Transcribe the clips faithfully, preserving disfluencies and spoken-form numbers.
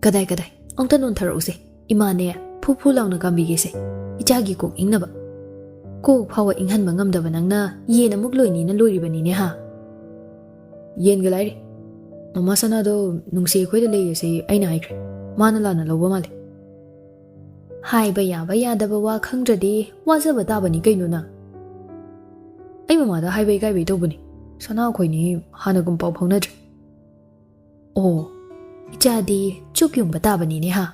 "ꯀꯗꯥꯏ, ꯀꯗꯥꯏ? ꯑꯃꯨꯛꯇ ꯅꯣꯟꯊꯔꯛꯎꯁꯦ꯫ ꯏꯃꯥꯅꯦ, ꯐꯨ ꯐꯨ ꯂꯥꯎꯅ ꯀꯥꯝꯕꯤꯒꯦꯁꯦ꯫ ꯏꯆꯥꯒꯤ ꯀꯣꯛ ꯏꯪꯅꯕ꯫ ꯀꯣꯛ ꯐꯥꯎꯕ ꯏꯪꯍꯟꯕ ꯉꯝꯗꯕ ꯅꯪꯅ ꯌꯦꯟ ꯑꯃꯨꯛ ꯂꯣꯏꯅꯤꯅ ꯂꯣꯏꯔꯤꯕꯅꯤꯅꯦ, ꯍꯥ?" "ꯌꯦꯟꯒ ꯂꯥꯏꯔꯤ꯫ ꯃꯃꯥ ꯁꯅꯥꯗꯣ ꯅꯨꯡꯁꯤ ꯑꯩꯈꯣꯏꯗ ꯂꯩꯔꯁꯤ ꯑꯩꯅ ꯍꯥꯏꯈ꯭ꯔꯦ꯫ ꯃꯥꯅ ꯂꯥꯟꯅ ꯂꯧꯕ ꯃꯥꯜꯂꯦ꯫" "ꯍꯥꯏꯕ ꯌꯥꯕ ꯌꯥꯗꯕ ꯋꯥ ꯈꯪꯗ꯭ꯔꯗꯤ ꯋꯥꯖꯕ ꯇꯥꯕꯅꯤ ꯀꯩꯅꯣ ꯅꯪ?" "ꯑꯩ ꯃꯃꯥꯗ ꯍꯥꯏꯕ ꯏꯀꯥꯏꯕꯩ ꯇꯧꯕꯅꯤ꯫ ꯁꯅꯥ ꯑꯩꯈꯣꯏꯅꯤ ꯍꯥꯟꯅꯒꯨꯝ ꯄꯥꯎ ꯐꯥꯎꯅꯗ꯭ꯔꯦ꯫" "ꯑꯣ, ꯏꯆꯥꯗꯤ ꯆꯨꯛ ꯌꯨꯡꯕ ꯇꯥꯕꯅꯤꯅꯦ, ꯍꯥ?"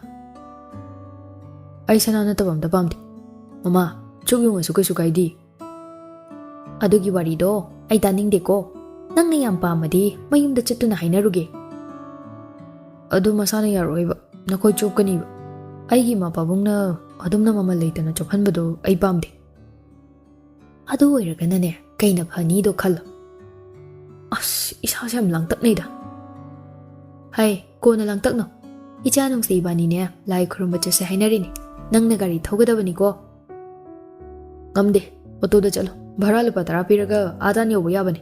"ꯑꯩ ꯁꯅꯥ ꯅꯠꯇꯕ ꯑꯝꯇ ꯄꯥꯝꯗꯦ꯫ ꯃꯃꯥ, ꯆꯨꯛ ꯌꯨꯡꯉꯁꯨ ꯀꯩꯁꯨ ꯀꯥꯏꯗꯦ꯫" "ꯑꯗꯨꯒꯤ ꯋꯥꯔꯤꯗꯣ ꯑꯩ ꯇꯥꯅꯤꯡꯗꯦꯀꯣ꯫ ꯅꯪꯅ ꯌꯥꯝ ꯄꯥꯝꯃꯗꯤ ꯃꯌꯨꯝꯗ ꯆꯠꯇꯨꯅ ꯍꯥꯏꯅꯔꯨꯒꯦ꯫" "ꯑꯗꯨ ꯃꯁꯥꯅ ꯌꯥꯔꯛꯑꯣꯏꯕ꯫ ꯅꯈꯣꯏ ꯆꯣꯞꯀꯅꯤꯕ꯫ ꯑꯩꯒꯤ ꯏꯃꯥ ꯄꯥꯕꯨꯡꯅ ꯑꯗꯨꯝꯅ ꯃꯃꯜ ꯂꯩꯇꯅ ꯆꯣꯞꯍꯟꯕꯗꯣ ꯑꯩ ꯄꯥꯝꯗꯦ꯫" "ꯑꯗꯨ ꯑꯣꯏꯔꯒꯅꯅꯦ, ꯀꯩꯅ ꯐꯅꯤꯗꯣ ꯈꯜꯂꯣ꯫" "ꯑꯁ, ꯏꯁꯥꯁꯦ ꯌꯥꯝ ꯂꯥꯡꯇꯛꯅꯩꯗ꯫" "ꯍꯥꯏ, ꯀꯣꯟꯅ ꯂꯥꯡꯇꯛꯅꯧ꯫ ꯏꯆꯥ ꯅꯨꯡꯁꯤ ꯏꯕꯥꯅꯤꯅꯦ ꯂꯥꯏ ꯈꯨꯔꯨꯝꯕ ꯆꯠꯁꯦ ꯍꯥꯏꯅꯔꯤꯅꯦ꯫ ꯅꯪꯅ ꯒꯥꯔꯤ ꯊꯧꯒꯗꯕꯅꯤꯀꯣ꯫" "ꯉꯝꯗꯦ, ꯑꯣꯇꯣꯗ ꯆꯠꯂꯣ꯫ ꯚꯔꯥ ꯂꯨꯄꯥ ꯇꯔꯥ ꯄꯤꯔꯒ ꯑꯥ ꯇꯥꯟ ꯌꯧꯕ ꯌꯥꯕꯅꯦ꯫"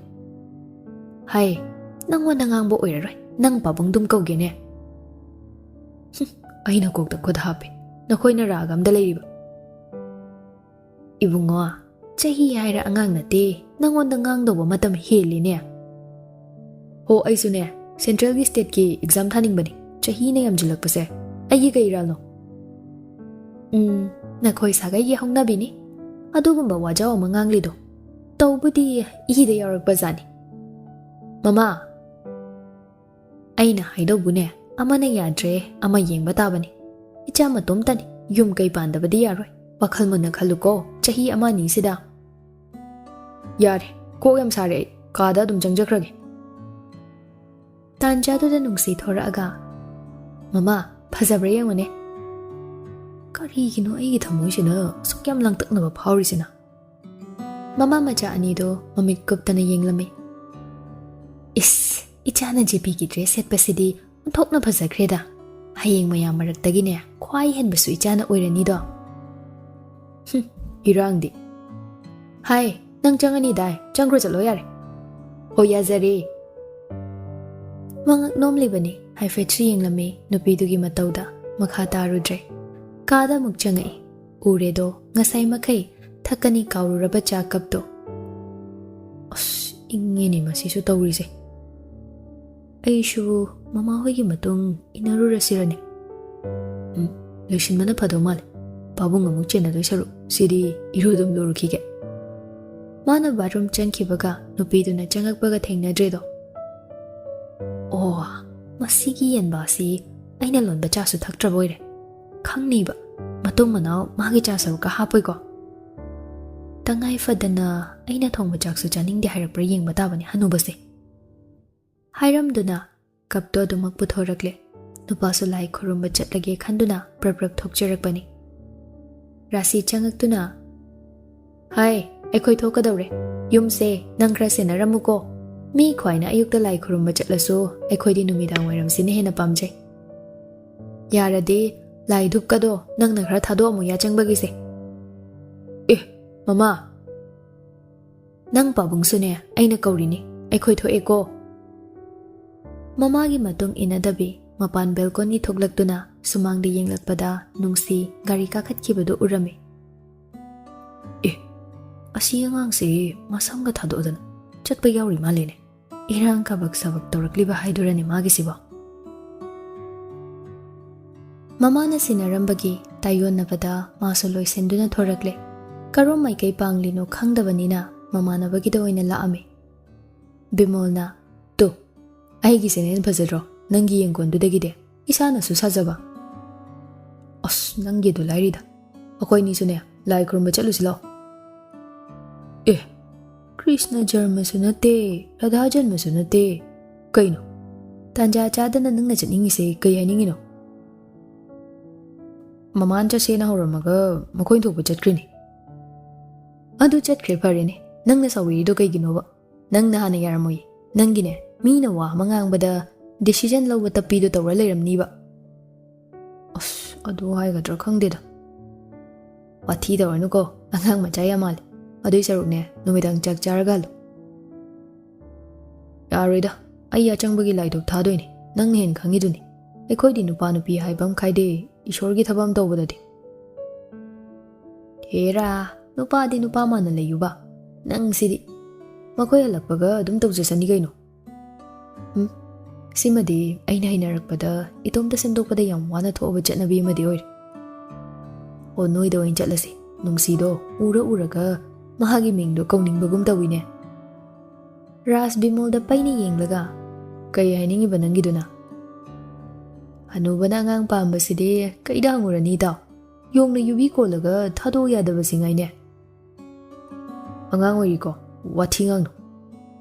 "ꯍꯥꯏ, ꯅꯪꯉꯣꯟꯗ ꯉꯥꯡꯕ ꯑꯣꯏꯔꯔꯣꯏ, ꯅꯪ ꯄꯥꯕꯨꯡ ꯑꯗꯨꯝ ꯀꯧꯒꯦꯅꯦ꯫" "ꯍꯨꯝ, ꯑꯩꯅ ꯀꯣꯛꯇ ꯈꯨꯠ ꯍꯥꯞꯄꯦ, ꯅꯈꯣꯏꯅ ꯔꯥꯒ ꯑꯝꯗ ꯂꯩꯔꯤꯕ꯫" "ꯏꯕꯨꯡꯉꯣ, ꯆꯍꯤ ꯍꯥꯏꯔ ꯑꯉꯥꯡ ꯅꯠꯇꯦ, ꯅꯪꯉꯣꯟꯗ ꯉꯥꯡꯗꯧꯕ ꯃꯇꯝ ꯍꯦꯜꯂꯦꯅꯦ꯫" "ꯍꯣ, ꯑꯩꯁꯨꯅꯦ, ꯁꯦꯟꯇ꯭ꯔꯦꯜꯒꯤ ꯁ꯭ꯇꯦꯠꯀꯤ ꯑꯦꯛꯖꯥꯝ ꯊꯥꯅꯤꯡꯕꯅꯤ, ꯆꯍꯤꯅ ꯌꯥꯝꯁꯤꯜꯂꯛꯄꯁꯦ꯫ ꯑꯩꯒꯤ ꯀꯩ ꯏꯔꯥꯜꯅꯣ?" "ꯎꯝ, ꯅꯈꯣꯏ ꯁꯥꯒꯩꯒꯤ ꯍꯧꯅꯕꯤꯅꯤ꯫ ꯑꯗꯨꯒꯨꯝꯕ ꯋꯥꯖꯥꯎ ꯑꯃ ꯉꯥꯡꯂꯤꯗꯣ꯫ ꯇꯧꯕꯗꯤ ꯏꯗ ꯌꯥꯎꯔꯛꯄ ꯖꯥꯠꯅꯤ꯫" "ꯃꯃꯥ, ꯑꯩꯅ ꯍꯥꯏꯗꯧꯕꯨꯅꯦ, ꯑꯃꯅ ꯌꯥꯗ꯭ꯔꯦ, ꯑꯃ ꯌꯦꯡꯕ ꯇꯥꯕꯅꯤ꯫ ꯏꯆꯥ ꯃꯇꯣꯝꯇꯅꯤ, ꯌꯨꯝ ꯀꯩ ꯄꯥꯟꯗꯕꯗꯤ ꯌꯥꯔꯣꯏ꯫ ꯋꯥꯈꯜ ꯃꯨꯟꯅ ꯈꯜꯂꯨꯀꯣ, ꯆꯍꯤ ꯑꯃ ꯑꯅꯤꯁꯤꯗ꯫" "ꯌꯥꯔꯦ, ꯀꯣꯛ ꯌꯥꯝ ꯁꯥꯔꯦ ꯑꯩ, ꯀꯥꯗ ꯑꯗꯨꯝ ꯆꯪꯖꯈ꯭ꯔꯒꯦ꯫" ꯇꯥꯟꯖꯥꯗꯨꯗ ꯅꯨꯡꯁꯤ ꯊꯣꯔꯛꯑꯒ, "ꯃꯃꯥ, ꯐꯖꯕ꯭ꯔꯥ ꯌꯦꯡꯉꯨꯅꯦ꯫" ꯀꯔꯤꯒꯤꯅꯣ ꯑꯩꯒꯤ ꯊꯃꯣꯏꯁꯤꯅ ꯑꯁꯨꯛ ꯌꯥꯝ ꯂꯥꯡꯇꯛꯅꯕ ꯐꯥꯎꯔꯤꯁꯤꯅ? ꯃꯃꯥ ꯃꯆꯥ ꯑꯅꯤꯗꯣ ꯃꯃꯤꯠ ꯀꯨꯞꯇꯅ ꯌꯦꯡꯂꯝꯃꯤ꯫ "ꯏꯁ, ꯏꯆꯥꯅ ꯖꯦꯄꯤꯒꯤ ꯗ꯭ꯔꯦꯁ ꯁꯦꯠꯄꯁꯤꯗꯤ ꯑꯣꯟꯊꯣꯛꯅ ꯐꯖꯈ꯭ꯔꯦꯗ꯫ ꯍꯌꯦꯡ ꯃꯌꯥꯝ ꯃꯔꯛꯇꯒꯤꯅꯦ ꯈ꯭ꯋꯥꯏ ꯍꯦꯟꯕꯁꯨ ꯏꯆꯥꯅ ꯑꯣꯏꯔꯅꯤꯗꯣ꯫" "ꯍꯨꯝ, ꯏꯔꯥꯡꯗꯤ꯫" "ꯍꯥꯏ, ꯅꯪ ꯆꯪꯉꯅꯤꯗꯥꯏ? ꯆꯪꯈ꯭ꯔꯣ ꯆꯠꯂꯣ ꯌꯥꯔꯦ꯫" "ꯍꯣ, ꯌꯥꯖꯔꯦ꯫" ꯃꯉꯛ ꯅꯣꯝꯂꯤꯕꯅꯤ꯫ ꯍꯥꯏꯐꯦꯠꯁꯨ ꯌꯦꯡꯂꯝꯃꯤ ꯅꯨꯄꯤꯗꯨꯒꯤ ꯃꯇꯧꯗ꯫ ꯃꯈꯥ ꯇꯥꯔꯨꯗ꯭ꯔꯦ꯫ ꯀꯥꯗ ꯑꯃꯨꯛ ꯆꯪꯉꯛꯏ꯫ ꯎꯔꯦꯗꯣ, ꯉꯁꯥꯏ ꯃꯈꯩ ꯊꯛꯀꯅꯤ ꯀꯥꯎꯔꯨꯔꯕ ꯆꯥ ꯀꯞꯇꯣ꯫ ꯑꯁ, ꯏꯪꯉꯦꯅꯦ ꯃꯁꯤꯁꯨ ꯇꯧꯔꯤꯁꯦ꯫ ꯑꯩꯁꯨ ꯃꯃꯥ ꯍꯣꯏꯒꯤ ꯃꯇꯨꯡ ꯏꯟꯅꯔꯨꯔꯁꯤꯔꯅꯦ? ꯎꯝ, ꯂꯣꯏꯁꯤꯟꯕꯅ ꯐꯗꯧ ꯃꯥꯜꯂꯦ꯫ ꯄꯥꯕꯨꯡ ꯑꯃꯨꯛ ꯆꯦꯟꯅꯗꯣꯏ ꯁꯔꯨꯛ ꯁꯤꯗꯤ ꯏꯔꯨ ꯑꯗꯨꯝ ꯂꯨꯔꯨꯈꯤꯒꯦ꯫ ꯃꯥꯅ ꯕꯥꯠꯔꯨꯝ ꯆꯪꯈꯤꯕꯒ ꯅꯨꯄꯤꯗꯨꯅ ꯆꯪꯉꯛꯄꯒ ꯊꯦꯡꯅꯗ꯭ꯔꯦꯗꯣ꯫ ꯑꯣ, ꯃꯁꯤꯒꯤ ꯌꯦꯟꯕꯥꯁꯤ ꯑꯩꯅ ꯂꯣꯟꯕ ꯆꯥꯁꯨ ꯊꯛꯇ꯭ꯔꯕ ꯑꯣꯏꯔꯦ꯫ ꯈꯪꯅꯤꯕ, ꯃꯇꯨꯡ ꯃꯅꯥꯎ ꯃꯥꯒꯤ ꯆꯥ ꯁꯔꯨꯛꯀ ꯍꯥꯞꯄꯣꯏꯀꯣ꯫ ꯇꯉꯥꯏ ꯐꯗꯅ ꯑꯩꯅ ꯊꯣꯡꯕ ꯆꯥꯛꯁꯨ ꯆꯥꯅꯤꯡꯗꯦ ꯍꯥꯏꯔꯛꯄ꯭ꯔꯥ ꯌꯦꯡꯕ ꯇꯥꯕꯅꯤ ꯍꯅꯨꯕꯁꯦ꯫ ꯍꯥꯏꯔꯝꯗꯨꯅ ꯀꯞꯇꯣ ꯑꯗꯨꯃꯛ ꯄꯨꯊꯣꯔꯛꯂꯦ꯫ ꯅꯨꯄꯥꯁꯨ ꯂꯥꯏ ꯈꯨꯔꯨꯝꯕ ꯆꯠꯂꯒꯦ ꯈꯟꯗꯨꯅ ꯄ꯭ꯔꯞ ꯄ꯭ꯔꯞ ꯊꯣꯛꯆꯔꯛꯄꯅꯤ꯫ ꯔꯥꯁꯤ ꯆꯪꯉꯛꯇꯨꯅ, "ꯍꯥꯏ, ꯑꯩꯈꯣꯏ ꯊꯣꯛꯀꯗꯧꯔꯦ꯫ ꯌꯨꯝꯁꯦ ꯅꯪ ꯈꯔ ꯁꯦꯟꯅꯔꯝꯃꯨꯀꯣ꯫ ꯃꯤ ꯈ꯭ꯋꯥꯏꯅ ꯑꯌꯨꯛꯇ ꯂꯥꯏ ꯈꯨꯔꯨꯝꯕ ꯆꯠꯂꯁꯨ ꯑꯩꯈꯣꯏꯗꯤ ꯅꯨꯃꯤꯗꯥꯡ ꯋꯥꯏꯔꯝꯁꯤꯅ ꯍꯦꯟꯅ ꯄꯥꯝꯖꯩ꯫ ꯌꯥꯔꯗꯤ ꯂꯥꯏ ꯙꯨꯞꯀꯗꯣ ꯅꯪꯅ ꯈꯔ ꯊꯥꯗꯣꯛꯑꯝꯃꯨ ꯌꯥꯆꯪꯕꯒꯤꯁꯦ꯫" "ꯑꯦ, ꯃꯃꯥ!" "ꯅꯪ ꯄꯥꯕꯨꯡꯁꯨꯅꯦ ꯑꯩꯅ ꯀꯧꯔꯤꯅꯤ, ꯑꯩꯈꯣꯏ ꯊꯣꯛꯑꯦꯀꯣ꯫" ꯃꯃꯥꯒꯤ ꯃꯇꯨꯡ ꯏꯟꯅꯗꯕꯤ ꯃꯄꯥꯟ ꯕꯦꯜꯀꯣꯅꯤ ꯊꯣꯛꯂꯛꯇꯨꯅ ꯁꯨꯃꯥꯡꯗ ꯌꯦꯡꯂꯛꯄꯗ ꯅꯨꯡꯁꯤ ꯒꯥꯔꯤ ꯀꯥꯈꯠꯈꯤꯕꯗꯨ ꯎꯔꯝꯃꯤ꯫ "ꯑꯦ, ꯑꯁꯤ ꯑꯉꯥꯡꯁꯦ ꯃꯁꯝꯒ ꯊꯥꯗꯣꯛꯑꯗꯅ ꯆꯠꯄ ꯌꯥꯎꯔꯤ ꯃꯥꯜꯂꯦꯅꯦ꯫ ꯏꯔꯥꯡ ꯀꯕꯛ ꯁꯕꯛ ꯇꯧꯔꯛꯂꯤꯕ ꯍꯥꯏꯗꯨꯔꯅꯦ ꯃꯥꯒꯤꯁꯤꯕꯣ?" ꯃꯃꯥꯅ ꯁꯤꯟꯅꯔꯝꯕꯒꯤ ꯇꯥꯏꯌꯣꯟꯅꯕꯗ ꯃꯥꯁꯨ ꯂꯣꯏꯁꯤꯟꯗꯨꯅ ꯊꯣꯔꯛꯂꯦ꯫ ꯀꯔꯣꯝ ꯃꯥꯏꯀꯩ ꯄꯥꯡꯂꯤꯅꯣ ꯈꯪꯗꯕꯅꯤꯅ ꯃꯃꯥꯟꯅꯕꯒꯤꯗ ꯑꯣꯏꯅ ꯂꯥꯛꯑꯝꯃꯤ꯫ ꯕꯤꯃꯣꯜꯅ, "ꯇꯨ, ꯑꯩꯒꯤꯁꯤꯅ ꯍꯦꯟꯅ ꯐꯖꯗ꯭ꯔꯣ ꯅꯪꯒꯤ ꯌꯦꯡꯒꯣꯟꯗꯨꯗꯒꯤꯗꯤ? ꯏꯁꯥꯅꯁꯨ ꯁꯥꯖꯕ꯫" "ꯑꯁ, ꯅꯪꯒꯤꯗꯨ ꯂꯥꯏꯔꯤꯗ, ꯑꯩꯈꯣꯏꯅꯤꯁꯨꯅꯦ ꯂꯥꯏ ꯈꯨꯔꯨꯝꯕ ꯆꯠꯂꯨꯁꯤ ꯂꯥꯛꯑꯣ꯫" "ꯑꯦ, ꯀ꯭ꯔꯤꯁꯅ ꯖꯔꯃꯁꯨ ꯅꯠꯇꯦ, ꯔꯥꯙꯥ ꯖꯔꯃꯁꯨ ꯅꯠꯇꯦ, ꯀꯩꯅꯣ? ꯇꯥꯟꯖꯥ ꯆꯥꯗꯅ ꯅꯪꯅ ꯆꯠꯅꯤꯡꯉꯤꯁꯦ ꯀꯩ ꯍꯥꯏꯅꯤꯡꯉꯤꯅꯣ?" "ꯃꯃꯥꯟ ꯆꯠꯁꯦꯅ ꯍꯧꯔꯝꯃꯒ ꯃꯈꯣꯏ ꯊꯣꯛꯄ ꯆꯠꯈ꯭ꯔꯤꯅꯦ꯫" "ꯑꯗꯨ ꯆꯠꯈ꯭ꯔꯦ ꯐꯔꯦꯅꯦ, ꯅꯪꯅ ꯁꯥꯎꯕꯤꯔꯤꯗꯣ ꯀꯩꯒꯤꯅꯣꯕ? ꯅꯪꯅ ꯍꯥꯟꯅ ꯌꯥꯔꯝꯃꯣꯏ꯫ ꯅꯪꯒꯤꯅꯦ, ꯃꯤꯅ ꯋꯥ ꯑꯃ ꯉꯥꯡꯕꯗ decision ꯂꯧꯕ ꯇꯞꯄꯤꯗꯣ ꯇꯧꯔ ꯂꯩꯔꯝꯅꯤꯕ꯫" "ꯑꯁ, ꯑꯗꯨ ꯍꯥꯏꯒꯗ꯭ꯔꯥ ꯈꯪꯗꯦꯗ꯫ ꯋꯥꯊꯤ ꯇꯧꯔꯅꯨꯀꯣ, ꯑꯉꯥꯡ ꯃꯆꯥ ꯌꯥꯝ ꯃꯥꯜꯂꯦ꯫ ꯑꯗꯨꯏ ꯁꯔꯨꯛꯅꯦ, ꯅꯨꯃꯤꯗꯥꯡ ꯆꯥꯛ ꯆꯥꯔꯒ ꯍꯜꯂꯣ꯫" "ꯌꯥꯔꯣꯏꯗ, ꯑꯩ ꯑꯆꯪꯕꯒꯤ ꯂꯥꯏꯗꯨꯛ ꯊꯥꯗꯣꯏꯅꯦ, ꯅꯪꯅ ꯍꯦꯟꯅ ꯈꯪꯉꯤꯗꯨꯅꯤ꯫ ꯑꯩꯈꯣꯏꯗꯤ ꯅꯨꯄꯥ ꯅꯨꯄꯤ ꯍꯥꯏꯕ ꯑꯃ ꯈꯥꯏꯗꯦ, ꯏꯁꯣꯔꯒꯤ ꯊꯕꯛ ꯑꯃ ꯇꯧꯕꯗꯗꯤ꯫ ꯍꯦꯔꯥ, ꯅꯨꯄꯥꯗꯤ ꯅꯨꯄꯥ ꯃꯥꯟꯅ ꯂꯩꯌꯨꯕ꯫ ꯅꯪꯁꯤꯗꯤ꯫ ꯃꯈꯣꯏ ꯍꯜꯂꯛꯄꯒ ꯑꯗꯨꯝ ꯇꯧꯖꯁꯅꯤ ꯀꯩꯅꯣ꯫ ꯎꯝ, ꯁꯤꯃꯗꯤ ꯑꯩꯅ ꯍꯩꯅꯔꯛꯄꯗ ꯏꯇꯣꯝꯇ ꯁꯦꯝꯗꯣꯛꯄꯗ ꯌꯥꯝ ꯋꯥꯅ ꯊꯣꯛꯑꯕ ꯆꯠꯅꯕꯤ ꯑꯃꯗꯤ ꯑꯣꯏꯔꯦ꯫ ꯑꯣ, ꯅꯣꯏꯗ ꯑꯣꯏꯅ ꯆꯠꯂꯁꯤ꯫ ꯅꯨꯡꯁꯤꯗꯣ ꯎꯔ ꯎꯔꯒ ꯃꯍꯥꯛꯀꯤ ꯃꯤꯡꯗꯣ ꯀꯧꯅꯤꯡꯕꯒꯨꯝ ꯇꯧꯏꯅꯦ꯫ ꯔꯥꯖ ꯕꯤꯃꯣꯜꯗ ꯄꯩꯅ ꯌꯦꯡꯂꯒ, "ꯀꯩ ꯍꯥꯏꯅꯤꯡꯉꯤꯕ ꯅꯪꯒꯤꯗꯨꯅ?" ꯍꯅꯨꯕꯅ ꯑꯉꯥꯡ ꯄꯥꯝꯕꯁꯤꯗꯤ ꯀꯩꯗ ꯍꯪꯉꯨꯔꯅꯤ, ꯏꯇꯥꯎ? ꯌꯣꯡꯅ ꯌꯨꯕꯤ ꯀꯣꯜꯂꯒ ꯊꯥꯗꯣꯛ ꯌꯥꯗꯕꯁꯤ ꯉꯥꯏꯅꯦ꯫ ꯑꯉꯥꯡ ꯑꯣꯏꯔꯤꯀꯣ, ꯋꯥꯊꯤ ꯉꯥꯡꯅꯨ꯫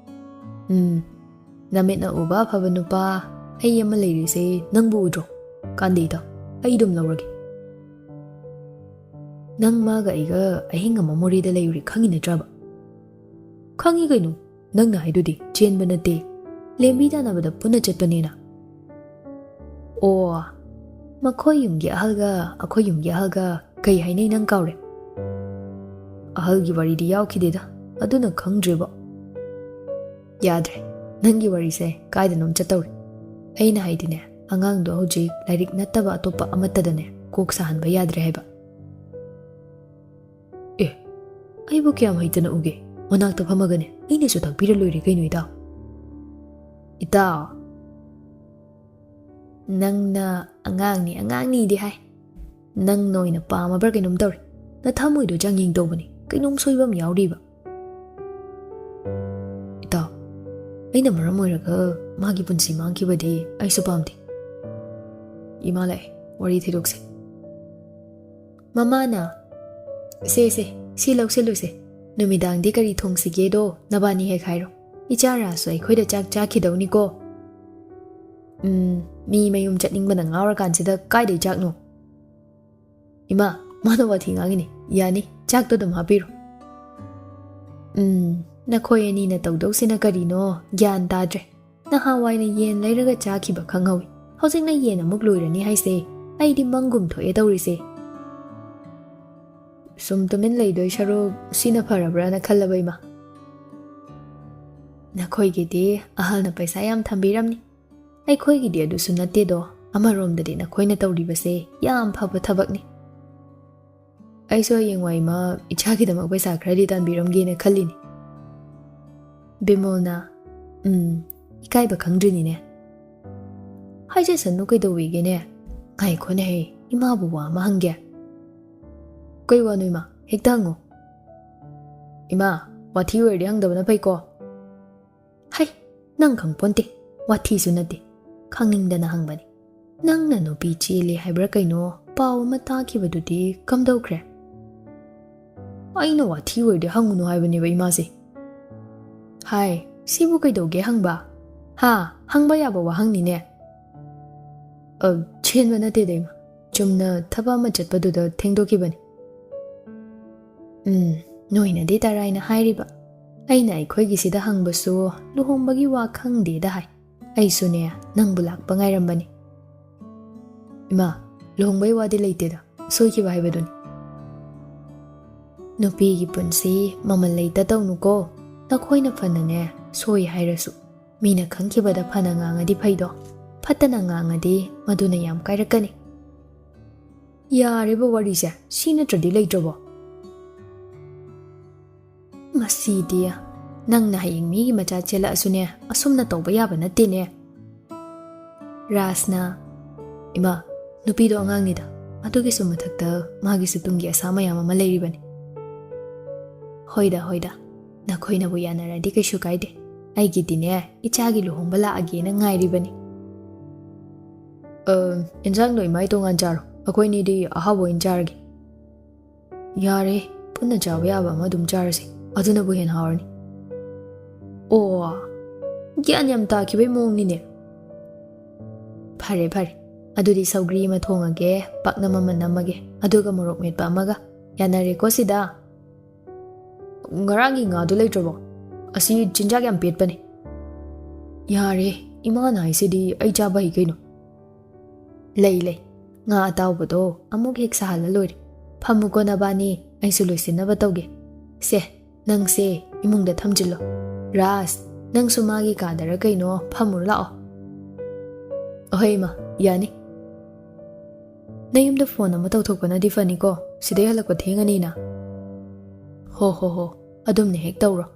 ꯎꯝ, ꯅꯃꯤꯠꯅ ꯎꯕ ꯑꯐꯕ ꯅꯨꯄꯥ ꯑꯩ ꯑꯃ ꯂꯩꯔꯤꯁꯦ ꯅꯪꯕꯨ ꯎꯗ꯭ꯔꯣ? ꯀꯥꯟꯗꯦꯗ, ꯑꯩ ꯑꯗꯨꯝ ꯂꯧꯔꯒꯦ꯫ ꯅꯪ ꯃꯥꯒ ꯑꯩꯒ ꯑꯍꯤꯡ ꯑꯃ ꯃꯣꯔꯦꯗ ꯂꯩꯔꯨꯔꯦ, ꯈꯪꯉꯤ ꯅꯠꯇ꯭ꯔꯕ? ꯈꯪꯉꯤ ꯀꯩꯅꯣ, ꯅꯪꯅ ꯍꯥꯏꯗꯨꯗꯤ ꯆꯦꯟꯕ ꯅꯠꯇꯦ, ꯂꯦꯝꯕꯤ ꯇꯥꯟꯅꯕꯗ ꯄꯨꯟꯅ ꯆꯠꯄꯅꯦꯅ꯫ ꯑꯣ, ꯃꯈꯣꯏ ꯌꯨꯝꯒꯤ ꯑꯍꯜꯒ ꯑꯩꯈꯣꯏ ꯌꯨꯝꯒꯤ ꯑꯍꯜꯒ ꯀꯩ ꯍꯥꯏꯅꯩ ꯅꯪ ꯀꯥꯎꯔꯦ? ꯑꯍꯜꯒꯤ ꯋꯥꯔꯤꯗꯤ ꯌꯥꯎꯈꯤꯗꯦꯗ, ꯑꯗꯨꯅ ꯈꯪꯗ꯭ꯔꯦꯕꯣ꯫ ꯌꯥꯗ꯭ꯔꯦ, ꯅꯪꯒꯤ ꯋꯥꯔꯤꯁꯦ ꯀꯥꯏꯗꯅꯣꯝ ꯆꯠꯇꯧꯔꯦ꯫ ꯑꯩꯅ ꯍꯥꯏꯗꯤꯅꯦ, ꯑꯉꯥꯡꯗꯣ ꯍꯧꯖꯤꯛ ꯂꯥꯏꯔꯤꯛ ꯅꯠꯇꯕ ꯑꯇꯣꯞꯄ ꯑꯃꯠꯇꯗꯅꯦ ꯀꯣꯛ ꯁꯥꯍꯟꯕ ꯌꯥꯗ꯭ꯔꯦ ꯍꯥꯏꯕ꯫ ꯑꯦ, ꯑꯩꯕꯨ ꯀꯌꯥꯝ ꯍꯩꯇꯅ ꯎꯒꯦ? ꯃꯅꯥꯛꯇ ꯐꯝꯃꯒꯅꯦ ꯑꯩꯅꯁꯨ ꯇꯥꯛꯄꯤꯔ ꯂꯣꯏꯔꯦ ꯀꯩꯅꯣ, ꯏꯇꯥꯎ꯫ ꯏꯇꯥꯎ, ꯅꯪꯅ ꯑꯉꯥꯡꯅꯤ, ꯑꯉꯥꯡꯅꯤꯗꯤ ꯍꯥꯏ, ꯅꯪꯅ ꯑꯣꯏꯅ ꯄꯥꯝꯃꯕ꯭ꯔꯥ ꯀꯩꯅꯣꯝ ꯇꯧꯔꯦ꯫ ꯅꯊꯃꯣꯏꯗꯣ ꯆꯥꯡꯌꯦꯡ ꯇꯧꯕꯅꯤ, ꯀꯩꯅꯣꯝ ꯁꯣꯏꯕ ꯑꯃ ꯌꯥꯎꯔꯤꯕ꯫ ꯏꯇꯥꯎ, ꯑꯩꯅ ꯃꯔꯝ ꯑꯣꯏꯔꯒ ꯃꯥꯒꯤ ꯄꯨꯟꯁꯤ ꯃꯥꯡꯈꯤꯕꯗꯤ ꯑꯩꯁꯨ ꯄꯥꯝꯗꯦ꯫ ꯏꯃꯥ ꯂꯥꯛꯑꯦ, ꯋꯥꯔꯤ ꯊꯩꯗꯣꯛꯁꯦ꯫ ꯃꯃꯥꯅ, "ꯁꯦ, ꯁꯦ, ꯁꯤ ꯂꯧꯁꯤꯜꯂꯨꯁꯦ꯫ ꯅꯨꯃꯤꯗꯥꯡꯗꯤ ꯀꯔꯤ ꯊꯣꯡꯁꯤꯒꯦꯗꯣ ꯅꯕꯥꯅꯤ ꯍꯦꯛ ꯍꯥꯏꯔꯣ꯫ ꯏꯆꯥ ꯔꯥꯁꯁꯨ ꯑꯩꯈꯣꯏꯗ ꯆꯥꯛ ꯆꯥꯈꯤꯗꯧꯅꯤꯀꯣ꯫" "ꯎꯝ, ꯃꯤ ꯃꯌꯨꯝ ꯆꯠꯅꯤꯡꯕꯅ ꯉꯥꯎꯔꯀꯥꯟꯁꯤꯗ ꯀꯥꯏꯗꯩ ꯆꯥꯛꯅꯣ?" "ꯏꯃꯥ, ꯃꯥꯅ ꯋꯥꯊꯤ ꯉꯥꯡꯉꯤꯅꯤ꯫ ꯌꯥꯅꯤ, ꯆꯥꯛꯇꯣ ꯑꯗꯨꯝ ꯍꯥꯞꯄꯤꯔꯣ꯫" "ꯎꯝ, ꯅꯈꯣꯏ ꯑꯅꯤꯅ ꯇꯧꯗꯧꯁꯤꯅ ꯀꯔꯤꯅꯣ ꯒ꯭ꯌꯥꯟ ꯇꯥꯗ꯭ꯔꯦ꯫ ꯅꯍꯥꯟꯋꯥꯏꯅ ꯌꯦꯟ ꯂꯩꯔꯒ ꯆꯥꯈꯤꯕ ꯈꯪꯍꯧꯏ꯫ ꯍꯧꯖꯤꯛꯅ ꯌꯦꯟ ꯑꯃꯨꯛ ꯂꯣꯏꯔꯅꯤ ꯍꯥꯏꯁꯦ꯫ ꯑꯩꯗꯤ ꯃꯪꯒꯨꯝ ꯊꯣꯛꯑꯦ ꯇꯧꯔꯤꯁꯦ꯫ ꯁꯨꯝ ꯇꯨꯃꯤꯟ ꯂꯩꯗꯣꯏ ꯁꯔꯨꯛ ꯁꯤꯅ ꯐꯔꯕ꯭ꯔꯥꯅ ꯈꯜꯂꯕ, ꯏꯃꯥ꯫" "ꯅꯈꯣꯏꯒꯤꯗꯤ ꯑꯍꯜꯅ ꯄꯩꯁꯥ ꯌꯥꯝ ꯊꯝꯕꯤꯔꯝꯅꯤ꯫ ꯑꯩꯈꯣꯏꯒꯤꯗꯤ ꯑꯗꯨꯁꯨ ꯅꯠꯇꯦꯗꯣ꯫ ꯑꯃꯔꯣꯝꯗꯗꯤ ꯅꯈꯣꯏꯅ ꯇꯧꯔꯤꯕꯁꯦ ꯌꯥꯝ ꯐꯕ ꯊꯕꯛꯅꯤ꯫ ꯑꯩꯁꯨ ꯍꯌꯦꯡꯋꯥꯏ ꯏꯃꯥ ꯏꯆꯥꯒꯤꯗꯃꯛ ꯄꯩꯁꯥ ꯈꯔꯗꯤ ꯇꯥꯟꯕꯤꯔꯝꯒꯦꯅ ꯈꯜꯂꯤꯅꯤ꯫ ꯕꯤꯃꯣꯜꯅ, "ꯎꯝ, ꯏꯀꯥꯏꯕ ꯈꯪꯗ꯭ꯔꯤꯅꯤꯅꯦ꯫ ꯍꯥꯏꯖꯁꯅꯨ ꯀꯩꯗꯧꯋꯦꯒꯦꯅꯦ? ꯉꯥꯏꯈꯣꯅꯦꯍꯦ, ꯏꯃꯥꯕꯨ ꯋꯥ ꯑꯃ ꯍꯪꯒꯦ꯫" "ꯀꯩ ꯋꯥꯅꯣ ꯏꯃꯥ? ꯍꯦꯛꯇ ꯍꯪꯉꯣ꯫" "ꯏꯃꯥ, ꯋꯥꯊꯤ ꯑꯣꯏꯔꯗꯤ ꯍꯪꯗꯕꯅ ꯐꯩꯀꯣ꯫" "ꯍꯩ, ꯅꯪ ꯈꯪꯄꯣꯟꯇꯦ, ꯋꯥꯊꯤꯁꯨ ꯅꯠꯇꯦ, ꯈꯪꯅꯤꯡꯗꯅ ꯍꯪꯕꯅꯤ꯫ ꯅꯪꯅ ꯅꯨꯄꯤ ꯆꯦꯜꯂꯤ ꯍꯥꯏꯕ꯭ꯔꯥ ꯀꯩꯅꯣ, ꯄꯥꯎ ꯑꯃ ꯇꯥꯈꯤꯕꯗꯨꯗꯤ ꯀꯝꯗꯧꯈ꯭ꯔꯦ?" "ꯑꯩꯅ ꯋꯥꯊꯤ ꯑꯣꯏꯔꯗꯤ ꯍꯪꯉꯨꯅꯨ ꯍꯥꯏꯕꯅꯦꯕ ꯏꯃꯥꯁꯦ꯫" "ꯍꯥꯏ, ꯁꯤꯕꯨ ꯀꯩꯗꯧꯒꯦ ꯍꯪꯕ? ꯍꯥ, ꯍꯪꯕ ꯌꯥꯕ ꯋꯥꯍꯪꯅꯤꯅꯦ꯫" "ꯑ, ꯆꯦꯟꯕ ꯅꯠꯇꯦꯗ ꯏꯃꯥ, ꯆꯨꯝꯅ ꯊꯕꯛ ꯑꯃ ꯆꯠꯄꯗꯨꯗ ꯊꯦꯡꯗꯣꯛꯈꯤꯕꯅꯤ꯫" "ꯎꯝ, ꯅꯣꯏꯅꯗꯤ ꯇꯔꯥꯏꯅ ꯍꯥꯏꯔꯤꯕ, ꯑꯩꯅ ꯑꯩꯈꯣꯏꯒꯤꯁꯤꯗ ꯍꯪꯕꯁꯨ ꯂꯨꯍꯣꯡꯕꯒꯤ ꯋꯥ ꯈꯪꯗꯦꯗ ꯍꯥꯏ꯫ ꯑꯩꯁꯨꯅꯦ, ꯅꯪꯕꯨ ꯂꯥꯛꯄ ꯉꯥꯏꯔꯝꯕꯅꯤ꯫" "ꯏꯃꯥ, ꯂꯨꯍꯣꯡꯕꯩ ꯋꯥꯗꯤ ꯂꯩꯇꯦꯗ, ꯁꯣꯏꯈꯤꯕ ꯍꯥꯏꯕꯗꯨꯅꯤ꯫" "ꯅꯨꯄꯤꯒꯤ ꯄꯨꯟꯁꯤ ꯃꯃꯜ ꯂꯩꯇ ꯇꯧꯅꯨꯀꯣ꯫ ꯅꯈꯣꯏꯅ ꯐꯅꯅꯦ ꯁꯣꯏ ꯍꯥꯏꯔꯁꯨ, ꯃꯤꯅ ꯈꯪꯈꯤꯕꯗ ꯐꯅ ꯉꯥꯡꯉꯗꯤ ꯐꯩꯗꯣ, ꯐꯠꯇꯅ ꯉꯥꯡꯉꯗꯤ ꯃꯗꯨꯅ ꯌꯥꯝ ꯀꯥꯏꯔꯛꯀꯅꯤ꯫" "ꯌꯥꯔꯦꯕ ꯋꯥꯔꯤꯁꯦ, ꯁꯤ ꯅꯠꯇ꯭ꯔꯗꯤ ꯂꯩꯇ꯭ꯔꯕꯣ?" "ꯃꯁꯤꯗꯤ, ꯅꯪꯅ ꯍꯌꯦꯡ ꯃꯤꯒꯤ ꯃꯆꯥ ꯆꯦꯜꯂꯛꯑꯁꯨꯅꯦ, ꯑꯁꯨꯝꯅ ꯇꯧꯕ ꯌꯥꯕ ꯅꯠꯇꯦꯅꯦ꯫" ꯔꯥꯖꯅ, "ꯏꯃꯥ, ꯅꯨꯄꯤꯗꯣ ꯑꯉꯥꯡꯅꯤꯗ, ꯑꯗꯨꯒꯤꯁꯨ ꯃꯊꯛꯇ ꯃꯥꯒꯤꯁꯨ ꯇꯨꯡꯒꯤ ꯑꯁꯥ ꯃꯌꯥꯝ ꯑꯃ ꯂꯩꯔꯤꯕꯅꯤ꯫" "ꯍꯣꯏꯗ, ꯍꯣꯏꯗ, ꯅꯈꯣꯏꯅꯕꯨ ꯌꯥꯅꯔꯗꯤ ꯀꯩꯁꯨ ꯀꯥꯏꯗꯦ꯫ ꯑꯩꯒꯤꯗꯤꯅꯦ, ꯏꯆꯥꯒꯤ ꯂꯨꯍꯣꯡꯕ ꯂꯥꯛꯑꯒꯦꯅ ꯉꯥꯏꯔꯤꯕꯅꯤ꯫" "ꯑ, ꯏꯟꯖꯥꯡꯗꯣ ꯏꯃꯥ ꯇꯣꯉꯥꯟ ꯆꯥꯔꯣ, ꯑꯩꯈꯣꯏꯅꯤꯗꯤ ꯑꯍꯥꯎꯕ ꯑꯣꯏꯅ ꯆꯥꯔꯒꯦ꯫" "ꯌꯥꯔꯦ, ꯄꯨꯟꯅ ꯆꯥꯕ ꯌꯥꯕ ꯑꯃ ꯑꯗꯨꯝ ꯆꯥꯔꯁꯦ, ꯑꯗꯨꯅꯕꯨ ꯍꯦꯟꯅ ꯍꯥꯎꯔꯅꯤ꯫" "ꯑꯣ, ꯒ꯭ꯌꯥꯟ ꯌꯥꯝ ꯇꯥꯈꯤꯕꯩ ꯃꯑꯣꯡꯅꯤꯅꯦ꯫" "ꯐꯔꯦ, ꯐꯔꯦ, ꯑꯗꯨꯗꯤ ꯁꯧꯒ꯭ꯔꯤ ꯑꯃ ꯊꯣꯡꯉꯒꯦ, ꯄꯥꯛꯅꯝ ꯑꯃ ꯅꯝꯃꯒꯦ, ꯑꯗꯨꯒ ꯃꯣꯔꯣꯛ ꯃꯦꯠꯄ ꯑꯃꯒ꯫ ꯌꯥꯅꯔꯦꯀꯣ ꯁꯤꯗ?" "ꯉꯔꯥꯡꯒꯤ ꯉꯥꯗꯨ ꯂꯩꯇ꯭ꯔꯕꯣ? ꯑꯁꯤ ꯆꯤꯟꯖꯥꯛ ꯌꯥꯝ ꯄꯦꯠꯄꯅꯦ꯫" "ꯌꯥꯔꯦ, ꯏꯃꯥꯅ ꯍꯥꯏꯁꯤꯗꯤ ꯑꯩ ꯆꯥꯕ ꯍꯩ ꯀꯩꯅꯣ꯫" "ꯂꯩ, ꯂꯩ, ꯉꯥ ꯑꯇꯥꯎꯕꯗꯣ ꯑꯃꯨꯛ ꯍꯦꯛ ꯁꯥꯍꯜꯂ ꯂꯣꯏꯔꯦ꯫ ꯐꯝꯃꯨꯀꯣ ꯅꯕꯥꯅꯤ, ꯑꯩꯁꯨ ꯂꯣꯏꯁꯤꯟꯅꯕ ꯇꯧꯒꯦ꯫ ꯁꯦ, ꯅꯪꯁꯦ ꯏꯃꯨꯡꯗ ꯊꯝꯖꯤꯜꯂꯣ꯫ ꯔꯥꯖ, ꯅꯪꯁꯨ ꯃꯥꯒꯤ ꯀꯥꯗꯔ ꯀꯩꯅꯣ ꯐꯝꯃꯨꯔꯣ ꯂꯥꯛꯑꯣ꯫" ꯑꯍꯣꯏ ꯏꯃꯥ, ꯌꯥꯅꯤ꯫ ꯅꯌꯨꯝꯗ ꯐꯣꯟ ꯑꯃ ꯇꯧꯊꯣꯛꯄꯅꯗꯤ ꯐꯅꯤꯀꯣ, ꯁꯤꯗꯩ ꯍꯜꯂꯛꯄ ꯊꯦꯡꯉꯅꯤꯅ꯫ ꯍꯣ ꯍꯣ ꯍꯣ, ꯑꯗꯨꯝꯅ ꯍꯦꯛ ꯇꯧꯔꯣ꯫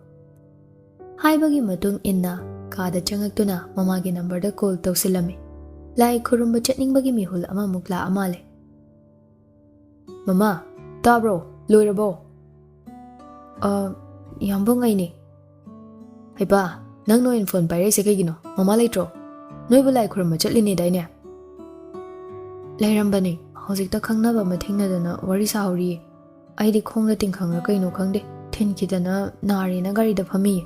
ꯍꯥꯏꯕꯒꯤ ꯃꯇꯨꯡ ꯏꯟꯅ ꯀꯥꯗ ꯆꯪꯉꯛꯇꯨꯅ ꯃꯃꯥꯒꯤ ꯅꯝꯕꯔꯗ ꯀꯣꯜ ꯇꯧꯁꯤꯜꯂꯝꯃꯤ꯫ ꯂꯥꯏ ꯈꯨꯔꯨꯝꯕ ꯆꯠꯅꯤꯡꯕꯒꯤ ꯃꯤꯍꯨꯜ ꯑꯃꯃꯨꯛ ꯂꯥꯛꯑ ꯃꯥꯜꯂꯦ꯫ "ꯃꯃꯥ, ꯇꯥꯕ꯭ꯔꯣ? ꯂꯣꯏꯔꯕꯣ?" "ꯑ, ꯌꯥꯝꯕꯨꯡ ꯑꯩꯅꯦ꯫" "ꯍꯩꯄꯥ, ꯅꯪꯅ ꯑꯣꯏꯅ ꯐꯣꯟ ꯄꯥꯏꯔꯛꯏꯁꯦ ꯀꯩꯒꯤꯅꯣ? ꯃꯃꯥ ꯂꯩꯇ꯭ꯔꯣ? ꯅꯣꯏꯕꯨ ꯂꯥꯏ ꯈꯨꯔꯨꯝꯕ ꯆꯠꯂꯤꯅꯦꯗꯥꯏꯅꯦ?" "ꯂꯩꯔꯝꯕꯅꯦ, ꯍꯧꯖꯤꯛꯇ ꯈꯪꯅꯕ ꯑꯃ ꯊꯦꯡꯅꯗꯅ ꯋꯥꯔꯤ ꯁꯥꯍꯧꯔꯤꯌꯦ꯫ ꯑꯩꯗꯤ ꯈꯣꯡꯗ ꯇꯤꯡꯈꯪꯔ ꯀꯩꯅꯣ ꯈꯪꯗꯦ, ꯊꯤꯟꯈꯤꯗꯅ ꯅꯥꯔꯦꯅ ꯒꯥꯔꯤꯗ ꯐꯝꯃꯤꯌꯦ꯫"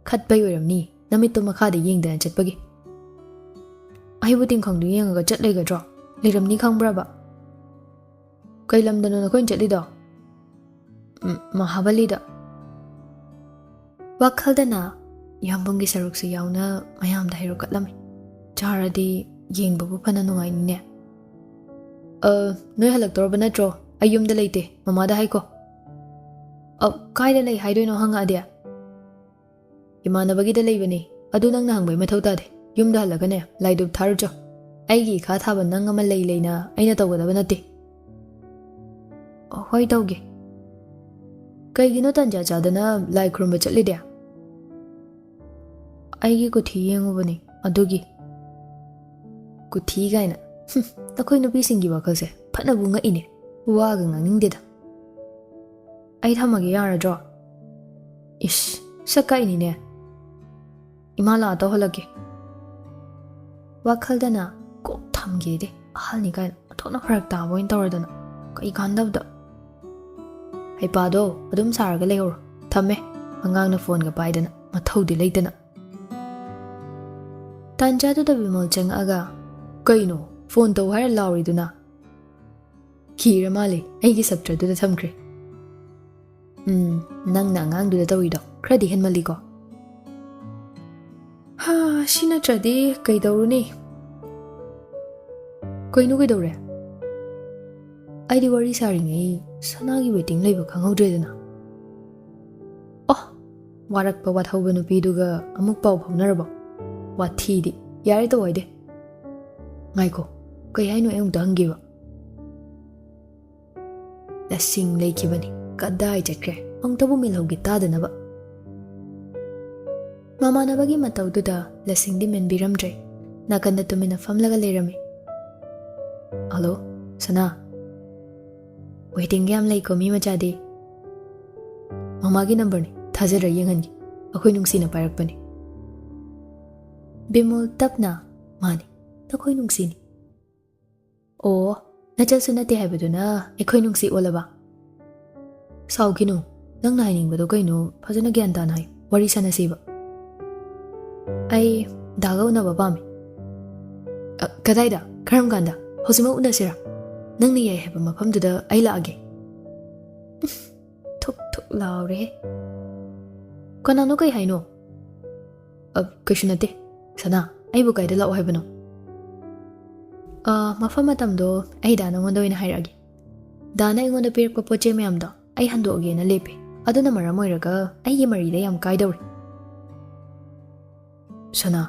"ꯈꯠꯄꯩ ꯑꯣꯏꯔꯝꯅꯤ, ꯅꯃꯤꯠꯇꯣ ꯃꯈꯥꯗ ꯌꯦꯡꯗꯅ ꯆꯠꯄꯒꯤ꯫" "ꯑꯩꯕꯨ ꯇꯤꯡꯈꯪꯗꯨ ꯌꯦꯡꯉꯒ ꯆꯠ ꯂꯩꯒꯗ꯭ꯔꯣ? ꯂꯩꯔꯝꯅꯤ ꯈꯪꯕ꯭ꯔꯕ?" "ꯀꯩ ꯂꯝꯗꯅꯣ ꯅꯈꯣꯏꯅ ꯆꯠꯂꯤꯗꯣ?" "ꯎꯝ, ꯃꯍꯥꯕꯂꯤꯗ꯫" ꯋꯥꯈꯜꯗꯅ ꯌꯥꯝꯕꯨꯡꯒꯤ ꯁꯔꯨꯛꯁꯨ ꯌꯥꯎꯅ ꯃꯌꯥꯝꯗ ꯍꯩꯔꯣꯛꯀꯠꯂꯝꯃꯤ꯫ "ꯆꯥꯔꯗꯤ ꯌꯦꯡꯕꯕꯨ ꯐꯅ ꯅꯨꯡꯉꯥꯏꯅꯤꯅꯦ꯫" "ꯑ, ꯅꯣꯏ ꯍꯜꯂꯛꯇꯧꯔꯕ ꯅꯠꯇ꯭ꯔꯣ? ꯑꯩ ꯌꯨꯝꯗ ꯂꯩꯇꯦ, ꯃꯃꯥꯗ ꯍꯥꯏꯀꯣ꯫" "ꯑ, ꯀꯥꯏꯗ ꯂꯩ ꯍꯥꯏꯗꯣꯏꯅꯣ ꯍꯪꯉꯛꯑꯗꯤ?" "ꯏꯃꯥꯟꯅꯕꯒꯤꯗ ꯂꯩꯕꯅꯦ, ꯑꯗꯨ ꯅꯪꯅ ꯍꯪꯕꯩ ꯃꯊꯧ ꯇꯥꯗꯦ꯫ ꯌꯨꯝꯗ ꯍꯜꯂꯒꯅꯦ, ꯂꯥꯏꯗꯨꯛ ꯊꯥꯔꯨꯆꯣ꯫ ꯑꯩꯒꯤ ꯏꯈꯥ ꯊꯥꯕ ꯅꯪ ꯑꯃ ꯂꯩ ꯂꯩꯅ ꯑꯩꯅ ꯇꯧꯒꯗꯕ ꯅꯠꯇꯦ꯫" "ꯍꯣꯏ, ꯇꯧꯒꯦ꯫" "ꯀꯩꯒꯤꯅꯣ ꯇꯟꯖꯥ ꯆꯥꯗꯅ ꯂꯥꯏ ꯈꯨꯔꯨꯝꯕ ꯆꯠꯂꯤꯗꯤ?" "ꯑꯩꯒꯤ ꯀꯨꯊꯤ ꯌꯦꯡꯉꯨꯕꯅꯦ, ꯑꯗꯨꯒꯤ꯫" "ꯀꯨꯊꯤ ꯀꯥꯏꯅ꯫ ꯍꯨꯝ, ꯅꯈꯣꯏ ꯅꯨꯄꯤꯁꯤꯡꯒꯤ ꯋꯥꯈꯜꯁꯦ ꯐꯅꯕꯨ ꯉꯛꯏꯅꯦ꯫ ꯋꯥꯒ ꯉꯥꯡꯅꯤꯡꯗꯦꯗ꯫ ꯑꯩ ꯊꯝꯃꯒꯦ ꯌꯥꯔꯗ꯭ꯔꯣ?" "ꯏꯁ, ꯁꯛ ꯀꯛꯏꯅꯤꯅꯦ꯫ ꯏꯃꯥ ꯂꯥꯛꯑ ꯇꯧꯍꯜꯂꯛꯀꯦ꯫" ꯋꯥꯈꯜꯗꯅ "ꯀꯣꯛ ꯊꯝꯒꯦꯗꯤ, ꯑꯍꯜꯅꯤ ꯀꯥꯏꯅ ꯑꯣꯟꯊꯣꯛꯅ ꯐꯔꯛ ꯇꯥꯕ ꯑꯣꯏꯅ ꯇꯧꯔꯗꯅ, ꯀꯩ ꯀꯥꯟꯗꯕꯗ꯫" "ꯍꯩꯄꯥꯗꯣ ꯑꯗꯨꯝ ꯁꯥꯔꯒ ꯂꯩꯍꯧꯔꯣ꯫ ꯊꯝꯃꯦ꯫" ꯑꯉꯥꯡꯅ ꯐꯣꯟꯒ ꯄꯥꯏꯗꯅ, ꯃꯊꯧꯗꯤ ꯂꯩꯇꯅ꯫ ꯇꯥꯟꯖꯥꯗꯨꯗ ꯕꯤꯃꯣꯜ ꯆꯪꯉꯛꯑꯒ, "ꯀꯩꯅꯣ, ꯐꯣꯟ ꯇꯧ ꯍꯥꯏꯔ ꯂꯥꯎꯔꯤꯗꯨꯅ?" "ꯀꯤꯔ ꯃꯥꯜꯂꯦ, ꯑꯩꯒꯤ ꯁꯞꯇ꯭ꯔꯗꯨꯗ ꯊꯝꯈ꯭ꯔꯦ꯫" "ꯎꯝ, ꯅꯪꯅ ꯑꯉꯥꯡꯗꯨꯗ ꯇꯧꯔꯤꯗꯣ ꯈꯔꯗꯤ ꯍꯦꯟꯃꯜꯂꯤꯀꯣ꯫" "ꯍꯥ, ꯁꯤ ꯅꯠꯇ꯭ꯔꯗꯤ ꯀꯩꯗꯧꯔꯨꯅꯤ?" "ꯀꯩꯅꯣ, ꯀꯩꯗꯧꯔꯦ?" "ꯑꯩꯗꯤ ꯋꯥꯔꯤ ꯁꯥꯔꯤꯉꯩ ꯁꯅꯥꯒꯤ ꯋꯦꯇꯤꯡ ꯂꯩꯕ ꯈꯪꯍꯧꯗ꯭ꯔꯦꯗꯅ꯫" "ꯑꯣ, ꯋꯥꯔꯛꯄ ꯋꯥꯊꯧꯕ ꯅꯨꯄꯤꯗꯨꯒ ꯑꯃꯨꯛ ꯄꯥꯎ ꯐꯥꯎꯅꯔꯕꯣ? ꯋꯥꯊꯤꯗꯤ꯫ ꯌꯥꯔꯦ, ꯇꯧ ꯍꯥꯏꯗꯦ꯫ ꯉꯥꯏꯈꯣ, ꯀꯩ ꯍꯥꯏꯅꯣ? ꯑꯩ ꯑꯃꯨꯛꯇ ꯍꯪꯒꯦꯕ꯫ ꯂꯁꯤꯡ ꯂꯩꯈꯤꯕꯅꯤ꯫ ꯀꯗꯥꯏ ꯆꯠꯈ꯭ꯔꯦ? ꯑꯃꯨꯛꯇꯕꯨ ꯃꯤꯜꯍꯧꯒꯦ ꯇꯥꯗꯅꯕ꯫ ꯃꯃꯥꯟꯅꯕꯒꯤ ꯃꯇꯧꯗꯨꯗ ꯂꯁꯤꯡꯗꯤ ꯃꯦꯟꯕꯤꯔꯝꯗ꯭ꯔꯦ꯫ ꯅꯥꯀꯟꯗ ꯇꯨꯃꯤꯟꯅ ꯐꯝꯂꯒ ꯂꯩꯔꯝꯃꯤ꯫ "ꯍꯜꯂꯣ, ꯁꯅꯥ꯫ ꯋꯦꯇꯤꯡꯒ ꯌꯥꯝ ꯂꯩꯀꯣ ꯃꯤ ꯃꯆꯥꯗꯤ꯫ ꯃꯃꯥꯒꯤ ꯅꯝꯕꯔꯅꯤ, ꯊꯥꯖꯗ꯭ꯔ ꯌꯦꯡꯍꯟꯒꯦ꯫ ꯑꯩꯈꯣꯏ ꯅꯨꯡꯁꯤꯅ ꯄꯥꯏꯔꯛꯄꯅꯤ꯫" ꯕꯤꯃꯣꯜ ꯇꯞꯅ, "ꯃꯥꯅꯤ, ꯅꯈꯣꯏ ꯅꯨꯡꯁꯤꯅꯤ꯫" "ꯑꯣ, ꯅꯆꯜꯁꯨ ꯅꯠꯇꯦ ꯍꯥꯏꯕꯗꯨꯅ ꯑꯩꯈꯣꯏ ꯅꯨꯡꯁꯤ ꯑꯣꯜꯂꯕ?" "ꯁꯥꯎꯈꯤꯅꯨ, ꯅꯪꯅ ꯍꯥꯏꯅꯤꯡꯕꯗꯣ ꯀꯩꯅꯣ ꯐꯖꯅ ꯒ꯭ꯌꯥꯟ ꯇꯥꯅ ꯍꯥꯏꯌꯨ, ꯋꯥꯔꯤ ꯁꯥꯟꯅꯁꯤꯕ꯫" "ꯑꯩ ꯗꯥꯒ ꯎꯅꯕ ꯄꯥꯝꯃꯤ꯫" "ꯑ, ꯀꯗꯥꯏꯗ? ꯀꯔꯝ ꯀꯥꯟꯗ? ꯍꯧꯖꯤꯛꯃꯛ ꯎꯅꯁꯤꯔꯥ? ꯅꯪꯅ ꯌꯥꯏ ꯍꯥꯏꯕ ꯃꯐꯝꯗꯨꯗ ꯑꯩ ꯂꯥꯛꯑꯒꯦ꯫" ꯊꯨꯛ ꯊꯨꯛ ꯂꯥꯎꯔꯦ꯫ "ꯀꯅꯥꯅꯣ? ꯀꯩ ꯍꯥꯏꯅꯣ?" "ꯑ, ꯀꯩꯁꯨ ꯅꯠꯇꯦ꯫ ꯁꯅꯥ, ꯑꯩꯕꯨ ꯀꯥꯏꯗ ꯂꯥꯛꯑꯣ ꯍꯥꯏꯕꯅꯣ?" "ꯑ, ꯃꯐꯝ ꯃꯇꯝꯗꯣ ꯑꯩ ꯗꯥ ꯅꯉꯣꯟꯗ ꯑꯣꯏꯅ ꯍꯥꯏꯔꯛꯑꯒꯦ꯫ ꯗꯥꯅ ꯑꯩꯉꯣꯟꯗ ꯄꯤꯔꯛꯄ ꯄꯣꯠ ꯆꯩ ꯃꯌꯥꯝꯗꯣ ꯑꯩ ꯍꯟꯗꯣꯛꯑꯒꯦꯅ ꯂꯦꯞꯄꯦ꯫ ꯑꯗꯨꯅ ꯃꯔꯝ ꯑꯣꯏꯔꯒ ꯑꯩꯒꯤ ꯃꯔꯤꯗ ꯌꯥꯝ ꯀꯥꯏꯗꯧꯔꯦ꯫" "ꯁꯅꯥ꯫"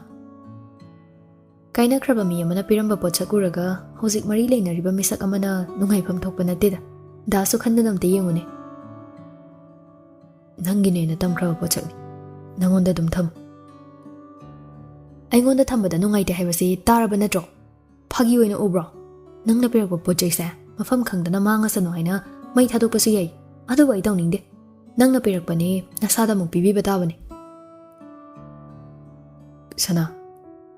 "ꯀꯥꯏꯅꯈ꯭ꯔꯕ ꯃꯤ ꯑꯃꯅ ꯄꯤꯔꯝꯕ ꯄꯣꯠꯁꯛ ꯎꯔꯒ ꯍꯧꯖꯤꯛ ꯃꯔꯤ ꯂꯩꯅꯔꯤꯕ ꯃꯤꯁꯛ ꯑꯃꯅ ꯅꯨꯡꯉꯥꯏꯐꯝ ꯊꯣꯛꯄ ꯅꯠꯇꯦꯗ꯫ ꯗꯥꯁꯨ ꯈꯟꯗꯨꯅ ꯑꯝꯇ ꯌꯦꯡꯉꯨꯅꯦ꯫ ꯅꯪꯒꯤꯅꯦꯅ ꯇꯝꯈ꯭ꯔꯕ ꯄꯣꯠꯁꯛꯅꯤ꯫ ꯅꯪꯉꯣꯟꯗ ꯑꯗꯨꯝ ꯊꯝꯃꯨ꯫" "ꯑꯩꯉꯣꯟꯗ ꯊꯝꯕꯗ ꯅꯨꯡꯉꯥꯏꯇꯦ ꯍꯥꯏꯕꯁꯤ ꯇꯥꯔꯕ ꯅꯠꯇ꯭ꯔꯣ? ꯐꯥꯒꯤ ꯑꯣꯏꯅ ꯎꯕ꯭ꯔꯣ? ꯅꯪꯅ ꯄꯤꯔꯛꯄ ꯄꯣꯠ ꯆꯩꯁꯦ ꯃꯐꯝ ꯈꯪꯗꯅ ꯃꯥꯡꯉꯁꯅꯨ ꯍꯥꯏꯅ ꯃꯩ ꯊꯥꯗꯣꯛꯄꯁꯨ ꯌꯥꯏ, ꯑꯗꯨꯕꯨ ꯑꯩ ꯇꯧꯅꯤꯡꯗꯦ꯫ ꯅꯪꯅ ꯄꯤꯔꯛꯄꯅꯤ, ꯅꯁꯥꯗ ꯑꯃꯨꯛ ꯄꯤꯕꯤꯕ ꯇꯥꯕꯅꯤ꯫" "ꯁꯅꯥ,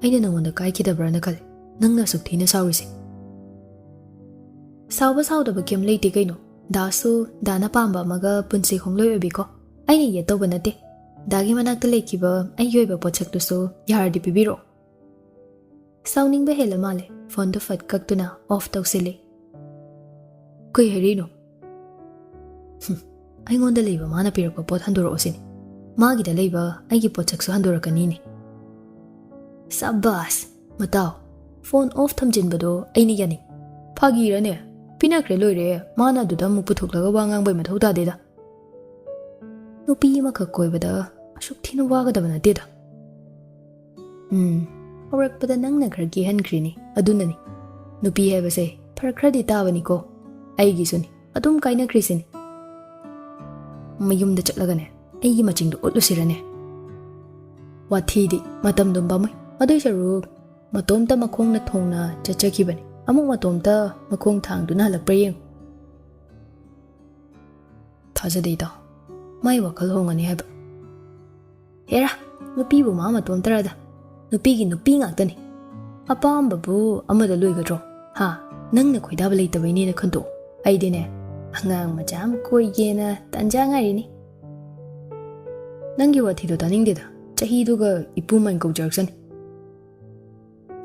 ꯑꯩꯅ ꯅꯉꯣꯟꯗ ꯀꯥꯏꯈꯤꯗꯕ꯭ꯔꯥꯅ ꯈꯜꯂꯤ, ꯅꯪꯅ ꯑꯁꯨꯛ ꯊꯤꯅ ꯁꯥꯎꯔꯤꯁꯦ꯫" "ꯁꯥꯎꯕ ꯁꯥꯎꯗꯕ ꯀꯩꯝ ꯂꯩꯇꯦ ꯀꯩꯅꯣ꯫ ꯗꯥꯁꯨ ꯗꯥꯅ ꯄꯥꯝꯕ ꯑꯃꯒ ꯄꯨꯟꯁꯤ ꯈꯣꯡꯂꯣꯏ ꯑꯣꯏꯕꯤꯀꯣ꯫ ꯑꯩꯅ ꯌꯦꯠ ꯇꯧꯕ ꯅꯠꯇꯦ꯫ ꯗꯥꯒꯤ ꯃꯅꯥꯛꯇ ꯂꯩꯈꯤꯕ ꯑꯩꯒꯤ ꯑꯣꯏꯕ ꯄꯣꯠꯁꯛꯇꯨꯁꯨ ꯌꯥꯔꯗꯤ ꯄꯤꯕꯤꯔꯛꯑꯣ꯫" ꯁꯥꯎꯅꯤꯡꯕ ꯍꯦꯜꯂ ꯃꯥꯜꯂꯦ, ꯐꯣꯟꯗꯨ ꯐꯠ ꯀꯛꯇꯨꯅ ꯑꯣꯐ ꯇꯧꯁꯤꯜꯂꯤ꯫ "ꯀꯩ ꯍꯥꯏꯔꯤꯅꯣ?" "ꯍꯨꯝ, ꯑꯩꯉꯣꯟꯗ ꯂꯩꯕ ꯃꯥꯅ ꯄꯤꯔꯛꯄ ꯄꯣꯠ ꯍꯟꯗꯣꯔꯛꯑꯣ ꯁꯤꯅꯤ꯫ ꯃꯥꯒꯤꯗ ꯂꯩꯕ ꯑꯩꯒꯤ ꯄꯣꯠꯁꯛꯁꯨ ꯍꯟꯗꯣꯔꯛꯀꯅꯤꯅꯦ꯫" ꯁꯕꯥꯁ! ꯃꯇꯥꯎ, ꯐꯣꯟ ꯑꯣꯐ ꯊꯝꯖꯤꯟꯕꯗꯣ ꯑꯩꯅ ꯌꯥꯅꯤꯡ꯫ "ꯐꯥꯒꯤꯔꯅꯦ? ꯄꯤꯅꯈ꯭ꯔꯦ ꯂꯣꯏꯔꯦ, ꯃꯥꯅ ꯑꯗꯨꯗ ꯑꯃꯨꯛ ꯄꯨꯊꯣꯛꯂꯒ ꯋꯥ ꯉꯥꯡꯕꯩ ꯃꯊꯧ ꯇꯥꯗꯦꯗ꯫ ꯅꯨꯄꯤ ꯑꯃꯈꯛ ꯀꯣꯏꯕꯗ ꯑꯁꯨꯛ ꯊꯤꯅ ꯋꯥꯒꯗꯕ ꯅꯠꯇꯦꯗ꯫" "ꯎꯝ, ꯍꯧꯔꯛꯄꯗ ꯅꯪꯅ ꯈꯔ ꯀꯤꯍꯟꯈ꯭ꯔꯤꯅꯤ, ꯑꯗꯨꯅꯅꯤ꯫ ꯅꯨꯄꯤ ꯍꯥꯏꯕꯁꯦ ꯐꯔꯛ ꯈꯔꯗꯤ ꯇꯥꯕꯅꯤꯀꯣ꯫ ꯑꯩꯒꯤꯁꯨꯅꯤ, ꯑꯗꯨꯝ ꯀꯥꯏꯅꯈ꯭ꯔꯤꯁꯤꯅꯤ꯫ ꯃꯌꯨꯝꯗ ꯆꯠꯂꯒꯅꯦ, ꯑꯩꯒꯤ ꯃꯆꯤꯡꯗꯣ ꯎꯠꯂꯨꯁꯤꯔꯅꯦ? ꯋꯥꯊꯤꯗꯤ ꯃꯇꯝꯗꯨꯝ ꯄꯥꯝꯃꯨꯏ꯫ ꯑꯗꯨꯏ ꯁꯔꯨꯛ ꯃꯇꯣꯝꯇ ꯃꯈꯣꯡꯅ ꯊꯣꯡꯅ ꯆꯠꯆꯈꯤꯕꯅꯤ꯫ ꯑꯃꯨꯛ ꯃꯇꯣꯝꯇ ꯃꯈꯣꯡ ꯊꯥꯡꯗꯨꯅ ꯍꯜꯂꯛꯄ꯭ꯔꯥ ꯌꯦꯡꯉꯨ꯫ ꯊꯥꯖꯗꯦ ꯏꯇꯥꯎ, ꯃꯥꯏ ꯋꯥꯈꯜ ꯍꯣꯡꯉꯅꯤ ꯍꯥꯏꯕ꯫ ꯍꯦꯔꯥ, ꯅꯨꯄꯤꯕꯨ ꯃꯥ ꯃꯇꯣꯝꯇꯔꯗ꯫ ꯅꯨꯄꯤꯒꯤ ꯅꯨꯄꯤ ꯉꯥꯛꯇꯅꯤ꯫ ꯑꯄꯥꯝꯕꯕꯨ ꯑꯃꯗ ꯂꯣꯏꯒꯗ꯭ꯔꯣ? ꯍꯥ? ꯅꯪꯅ ꯈꯣꯏꯗꯥꯕ ꯂꯩꯇꯕꯩꯅꯦꯅ ꯈꯟꯗꯣꯛꯑꯣ꯫ ꯑꯩꯗꯤꯅꯦ, ꯑꯉꯥꯡ ꯃꯆꯥ ꯑꯃ ꯀꯣꯏꯒꯦꯅ ꯇꯥꯟꯖꯥ ꯉꯥꯏꯔꯤꯅꯤ꯫ ꯅꯪꯒꯤ ꯋꯥꯊꯤꯗꯣ ꯇꯥꯅꯤꯡꯗꯦꯗ꯫ ꯆꯍꯤꯗꯨꯒ ꯏꯄꯨ ꯃꯥꯏ ꯀꯧꯖꯔꯛꯁꯅꯤ꯫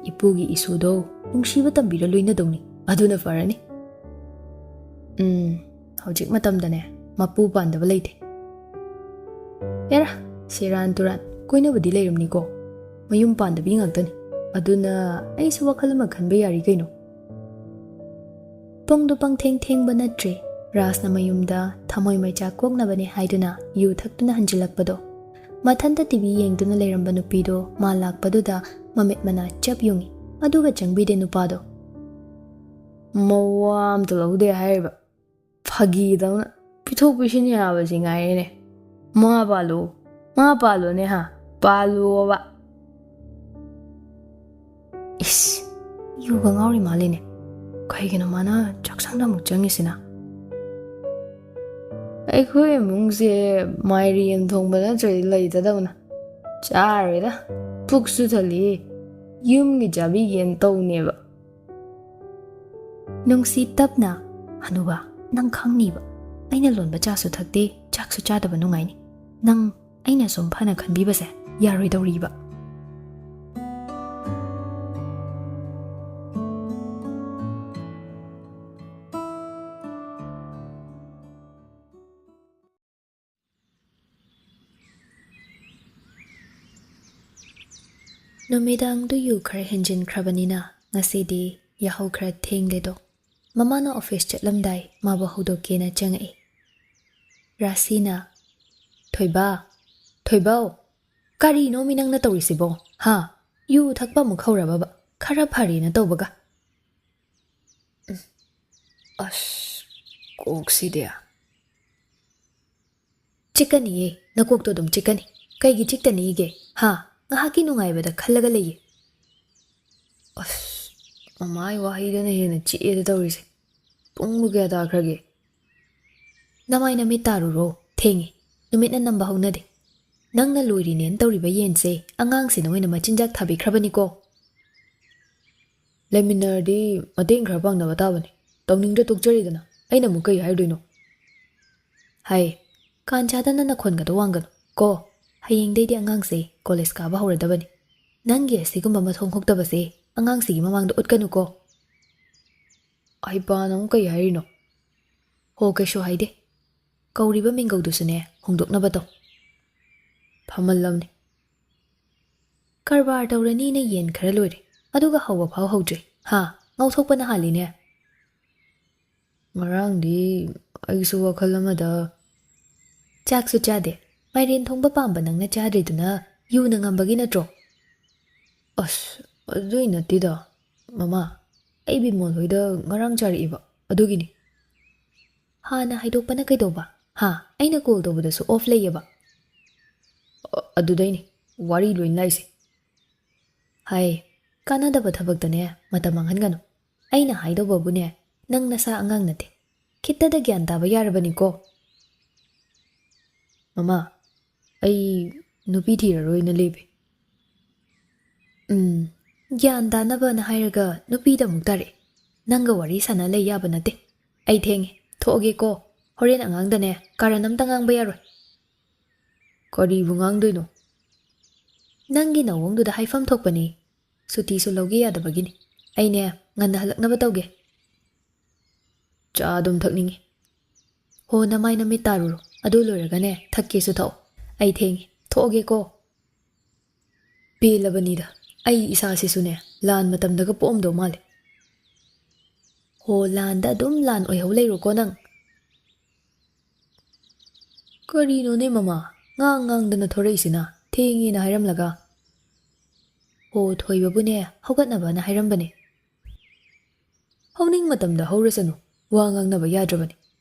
ꯏꯄꯨꯒꯤ ꯏꯁꯨꯗꯣ ꯅꯨꯡꯁꯤꯕ ꯇꯝꯕꯤꯔ ꯂꯣꯏꯅꯗꯧꯅꯤ꯫ ꯑꯗꯨꯅ ꯐꯔꯅꯤ꯫ ꯎꯝ, ꯍꯧꯖꯤꯛ ꯃꯇꯝꯗꯅꯦ, ꯃꯄꯨ ꯄꯥꯟꯗꯕ ꯂꯩꯇꯦ꯫ ꯑꯦꯔꯥ, ꯁꯦꯔꯥꯟ ꯇꯨꯔꯥꯟ, ꯀꯣꯏꯅꯕꯗꯤ ꯂꯩꯔꯝꯅꯤꯀꯣ꯫ ꯃꯌꯨꯝ ꯄꯥꯟꯗꯕꯤ ꯉꯥꯛꯇꯅꯤ꯫ ꯑꯗꯨꯅ ꯑꯩꯁꯨ ꯋꯥꯈꯜ ꯑꯃ ꯈꯟꯕ ꯌꯥꯔꯤ ꯀꯩꯅꯣ꯫ ꯄꯨꯡꯗꯨ ꯄꯪꯊꯦꯡ ꯊꯦꯡꯕ ꯅꯠꯇ꯭ꯔꯦ꯫ ꯔꯥꯖꯅ ꯃꯌꯨꯝꯗ ꯊꯃꯣꯏ ꯃꯩꯆꯥꯛ ꯀꯣꯛꯅꯕꯅꯦ ꯍꯥꯏꯗꯨꯅ ꯌꯨ ꯊꯛꯇꯨꯅ ꯍꯟꯖꯤꯜꯂꯛꯄꯗꯣ꯫ ꯃꯊꯟꯇ ꯇꯤ ꯚꯤ ꯌꯦꯡꯗꯨꯅ ꯂꯩꯔꯝꯕ ꯅꯨꯄꯤꯗꯣ ꯃꯥ ꯂꯥꯛꯄꯗꯨꯗ ꯃꯃꯤꯠ ꯃꯅꯥ ꯆꯞ ꯌꯨꯡꯉꯤ꯫ ꯑꯗꯨꯒ ꯆꯪꯕꯤꯗꯦ ꯅꯨꯄꯥꯗꯣ꯫ ꯃꯋꯥ ꯑꯝꯇ ꯂꯧꯗꯦ ꯍꯥꯏꯔꯤꯕ꯫ ꯐꯥꯒꯤꯗꯧꯅ ꯄꯤꯊꯣꯛ ꯄꯤꯁꯤꯟ ꯌꯥꯕꯁꯤ ꯉꯥꯏꯔꯦꯅꯦ꯫ ꯃꯥ ꯄꯥꯜꯂꯨ, ꯃꯥ ꯄꯥꯜꯂꯨꯅꯦ ꯍꯥ, ꯄꯥꯜꯂꯨꯑꯣꯕ꯫ ꯏꯁ, ꯌꯨꯒ ꯉꯥꯎꯔꯤ ꯃꯥꯜꯂꯤꯅꯦ꯫ ꯀꯩꯒꯤꯅꯣ ꯃꯥꯅ ꯆꯥꯛꯁꯪꯗ ꯑꯃꯨꯛ ꯆꯪꯉꯤꯁꯤꯅ? ꯑꯩꯈꯣꯏ ꯏꯃꯨꯡꯁꯦ ꯃꯥꯏꯔꯦꯟ ꯊꯣꯡꯕ ꯅꯠꯇ꯭ꯔꯗꯤ ꯂꯩꯇꯗꯧꯅ꯫ ꯆꯥꯔꯣꯏꯗ, ꯄꯨꯛꯁꯨ ꯊꯜꯂꯤ, ꯌꯨꯝꯒꯤ ꯆꯥꯕꯤꯒꯦꯅ ꯇꯧꯅꯦꯕ꯫ ꯅꯨꯡꯁꯤ ꯇꯞꯅ, "ꯍꯅꯨꯕ, ꯅꯪ ꯈꯪꯅꯤꯕ꯫ ꯑꯩꯅ ꯂꯣꯟꯕ ꯆꯥꯁꯨ ꯊꯛꯇꯦ, ꯆꯥꯛꯁꯨ ꯆꯥꯗꯕ ꯅꯨꯡꯉꯥꯏꯅꯤ꯫ ꯅꯪ ꯑꯩꯅ ꯁꯨꯝ ꯐꯅ ꯈꯟꯕꯤꯕꯁꯦ ꯌꯥꯔꯣꯏꯗꯧꯔꯤꯕ꯫" ꯅꯨꯃꯤꯗꯥꯡꯗꯨ ꯌꯨ ꯈꯔ ꯍꯦꯟꯖꯤꯟꯈ꯭ꯔꯕꯅꯤꯅ ꯉꯁꯤꯗꯤ ꯌꯥꯍꯧ ꯈꯔ ꯊꯦꯡꯂꯦꯗꯣ꯫ ꯃꯃꯥꯅ ꯑꯣꯐꯤꯁ ꯆꯠꯂꯝꯗꯥꯏ ꯃꯥꯕꯨ ꯍꯧꯗꯣꯛꯀꯦꯅ ꯆꯪꯉꯛꯏ꯫ ꯔꯥꯁꯤꯅ, "ꯊꯣꯏꯕ, ꯊꯣꯏꯕꯧ, ꯀꯔꯤꯅꯣꯃꯤ ꯅꯪꯅ ꯇꯧꯔꯤꯁꯤꯕꯣ? ꯍꯥ? ꯌꯨ ꯊꯛꯄ ꯑꯃꯨꯛ ꯍꯧꯔꯕꯕ, ꯈꯔ ꯐꯔꯦꯅ ꯇꯧꯕꯒ꯫ ꯎꯝ, ꯑꯁ, ꯀꯣꯛꯁꯤꯗꯤ꯫ ꯆꯤꯛꯀꯅꯤꯌꯦ, ꯅꯀꯣꯛꯇꯣ ꯑꯗꯨꯝ ꯆꯤꯛꯀꯅꯤ꯫ ꯀꯩꯒꯤ ꯆꯤꯛꯇꯅꯤꯒꯦ? ꯍꯥ? ꯉꯥꯏꯍꯥꯛꯀꯤ ꯅꯨꯡꯉꯥꯏꯕꯗ ꯈꯜꯂꯒ ꯂꯩꯌꯦ꯫ ꯑꯁ, ꯃꯃꯥꯒꯤ ꯋꯥꯍꯩꯗꯨꯅ ꯍꯦꯟꯅ ꯆꯤꯛꯑꯦꯗ ꯇꯧꯔꯤꯁꯦ꯫ ꯄꯨꯡꯕꯨ ꯀꯌꯥ ꯇꯥꯈ꯭ꯔꯒꯦ? ꯅꯃꯥꯏ ꯅꯃꯤꯠ ꯇꯥꯔꯨꯔꯣ, ꯊꯦꯡꯉꯦ꯫ ꯅꯨꯃꯤꯠꯅ ꯅꯝꯕ ꯍꯧꯅꯗꯦ꯫ ꯅꯪꯅ ꯂꯣꯏꯔꯤꯅꯦꯅ ꯇꯧꯔꯤꯕ ꯌꯦꯟꯁꯦ ꯑꯉꯥꯡꯁꯤꯅ ꯑꯣꯏꯅ ꯃꯆꯤꯟꯖꯥꯛ ꯊꯥꯕꯤꯈ꯭ꯔꯕꯅꯤꯀꯣ꯫ ꯂꯩꯃꯤꯟꯅꯔꯗꯤ ꯃꯇꯦꯡ ꯈꯔ ꯄꯥꯡꯅꯕ ꯇꯥꯕꯅꯤ꯫ ꯇꯧꯅꯤꯡꯗ꯭ꯔ ꯇꯣꯛꯆꯔꯦꯗꯅ꯫ ꯑꯩꯅ ꯑꯃꯨꯛ ꯀꯩ ꯍꯥꯏꯔꯨꯗꯣꯏꯅꯣ? ꯍꯥꯏ, ꯀꯥꯟ ꯆꯥꯗꯅ ꯅꯈꯣꯟꯒꯗꯣ ꯋꯥꯡꯒꯅꯨ ꯀꯣ꯫ ꯍꯌꯦꯡꯗꯩꯗꯤ ꯑꯉꯥꯡꯁꯦ ꯀꯣꯂꯦꯖ ꯀꯥꯕ ꯍꯧꯔꯗꯕꯅꯤ꯫ ꯅꯪꯒꯤ ꯑꯁꯤꯒꯨꯝꯕ ꯃꯊꯣꯡ ꯍꯨꯛꯇꯕꯁꯦ ꯑꯉꯥꯡꯁꯤꯒꯤ ꯃꯃꯥꯡꯗ ꯎꯠꯀꯅꯨꯀꯣ꯫ ꯍꯩꯄꯥꯅ ꯑꯃꯨꯛ ꯀꯩ ꯍꯥꯏꯔꯤꯅꯣ? ꯍꯣ, ꯀꯩꯁꯨ ꯍꯥꯏꯗꯦ꯫ ꯀꯧꯔꯤꯕ ꯃꯤꯡꯒꯧꯗꯨꯁꯨꯅꯦ, ꯍꯣꯡꯗꯣꯛꯅꯕ ꯇꯧ꯫ ꯐꯝꯃꯜꯂꯝꯅꯤ꯫ ꯀꯔꯕꯥꯔ ꯇꯧꯔꯅꯤꯅ ꯌꯦꯟ ꯈꯔ ꯂꯣꯏꯔꯦ, ꯑꯗꯨꯒ ꯍꯧꯕ ꯐꯥꯎ ꯍꯧꯗ꯭ꯔꯤ꯫ ꯍꯥ? ꯉꯥꯎꯊꯣꯛꯄꯅ ꯍꯥꯜꯂꯤꯅꯦ꯫ ꯉꯔꯥꯡꯗꯤ ꯑꯩꯁꯨ ꯋꯥꯈꯜ ꯑꯃꯗ꯫ ꯆꯥꯛꯁꯨ ꯆꯥꯗꯦ꯫ ꯃꯥꯏꯔꯦꯟ ꯊꯣꯡꯕ ꯄꯥꯝꯕ ꯅꯪꯅ ꯆꯥꯗ꯭ꯔꯤꯗꯨꯅ ꯌꯨꯅ ꯉꯝꯕꯒꯤ ꯅꯠꯇ꯭ꯔꯣ? ꯑꯁ, ꯑꯗꯨꯏ ꯅꯠꯇꯦꯗ, ꯃꯃꯥ꯫ ꯑꯩ ꯕꯤꯃꯣꯜ ꯍꯣꯏꯗ ꯉꯔꯥꯡ ꯆꯥꯔꯛꯏꯕ, ꯑꯗꯨꯒꯤꯅꯤ꯫ ꯍꯥꯟꯅ ꯍꯥꯏꯗꯣꯛꯄꯅ ꯀꯩꯗꯧꯕ? ꯍꯥ? ꯑꯩꯅ ꯀꯣꯜ ꯇꯧꯕꯗꯁꯨ ꯑꯣꯐ ꯂꯩꯌꯦꯕ꯫ ꯑ-, ꯑꯗꯨꯗꯩꯅꯤ ꯋꯥꯔꯤ ꯂꯣꯏ ꯂꯥꯏꯁꯦ꯫ ꯍꯥꯏ, ꯀꯥꯟꯅꯗꯕ ꯊꯕꯛꯇꯅꯦ ꯃꯇꯝ ꯃꯥꯡꯍꯟꯒꯅꯨ꯫ ꯑꯩꯅ ꯍꯥꯏꯗꯧꯕꯕꯨꯅꯦ, ꯅꯪ ꯅꯁꯥ ꯑꯉꯥꯡ ꯅꯠꯇꯦ꯫ ꯈꯤꯠꯇꯗ ꯒ꯭ꯌꯥꯟ ꯇꯥꯕ ꯌꯥꯔꯕꯅꯤꯀꯣ꯫ ꯃꯃꯥ, ꯑꯩ ꯅꯨꯄꯤ ꯊꯤꯔꯔꯣꯏꯅ ꯂꯦꯞꯄꯦ꯫ ꯎꯝ, ꯒ꯭ꯌꯥꯟ ꯇꯥꯅꯕꯅ ꯍꯥꯏꯔꯒ ꯅꯨꯄꯤꯗ ꯑꯃꯨꯛ ꯇꯥꯔꯛꯑꯦ꯫ ꯅꯪꯒ ꯋꯥꯔꯤ ꯁꯥꯟꯅ ꯂꯩ ꯌꯥꯕ ꯅꯠꯇꯦ꯫ ꯑꯩ ꯊꯦꯡꯉꯦ, ꯊꯣꯛꯑꯒꯦꯀꯣ꯫ ꯍꯣꯔꯦꯟ ꯑꯉꯥꯡꯗꯅꯦ ꯀꯥꯔꯟ ꯑꯝꯇ ꯉꯥꯡꯕ ꯌꯥꯔꯣꯏ꯫ ꯀꯔꯤꯕꯨ ꯉꯥꯡꯗꯣꯏꯅꯣ? ꯅꯪꯒꯤ ꯅꯑꯣꯡꯗꯨꯗ ꯍꯥꯏꯐꯝ ꯊꯣꯛꯄꯅꯤ꯫ ꯁꯨꯇꯤꯁꯨ ꯂꯧꯒꯦ ꯌꯥꯗꯕꯒꯤꯅꯤ꯫ ꯑꯩꯅꯦ, ꯉꯟꯅ ꯍꯜꯂꯛꯅꯕ ꯇꯧꯒꯦ꯫ ꯆꯥ ꯑꯗꯨꯝ ꯊꯛꯅꯤꯡꯉꯤ꯫ ꯍꯣ, ꯅꯃꯥꯏ ꯅꯃꯤꯠ ꯇꯥꯔꯨꯔꯣ꯫ ꯑꯗꯨ ꯂꯣꯏꯔꯒꯅꯦ, ꯊꯛꯀꯦꯁꯨ ꯊꯛꯑꯣ꯫ ꯑꯩ ꯊꯦꯡꯉꯦ꯫ ꯊꯣꯛꯑꯒꯦꯀꯣ꯫ ꯄꯦꯜꯂꯕꯅꯤꯗ꯫ ꯑꯩ ꯏꯁꯥꯁꯤꯁꯨꯅꯦ, ꯂꯥꯟ ꯃꯇꯝꯗꯒ ꯄꯣꯛꯑꯝꯗꯧ ꯃꯥꯜꯂꯦ꯫ ꯍꯣ, ꯂꯥꯟꯗ ꯑꯗꯨꯝ ꯂꯥꯟ ꯑꯣꯏꯍꯧ ꯂꯩꯔꯣꯀꯣ ꯅꯪ꯫ ꯀꯔꯤꯅꯣꯅꯦ ꯃꯃꯥ? ꯉꯥꯡ ꯉꯥꯡꯗꯅ ꯊꯣꯔꯛꯏꯁꯤꯅ? ꯊꯦꯡꯉꯦꯅ ꯍꯥꯏꯔꯝꯂꯒ꯫ ꯑꯣ, ꯊꯣꯏꯕꯕꯨꯅꯦ ꯍꯧꯒꯠꯅꯕꯅ ꯍꯥꯏꯔꯝꯕꯅꯦ꯫ ꯍꯧꯅꯤꯡ ꯃꯇꯝꯗ ꯍꯧꯔꯁꯅꯨ, ꯋꯥ ꯉꯥꯡꯅꯕ ꯌꯥꯗ꯭ꯔꯕꯅꯤ꯫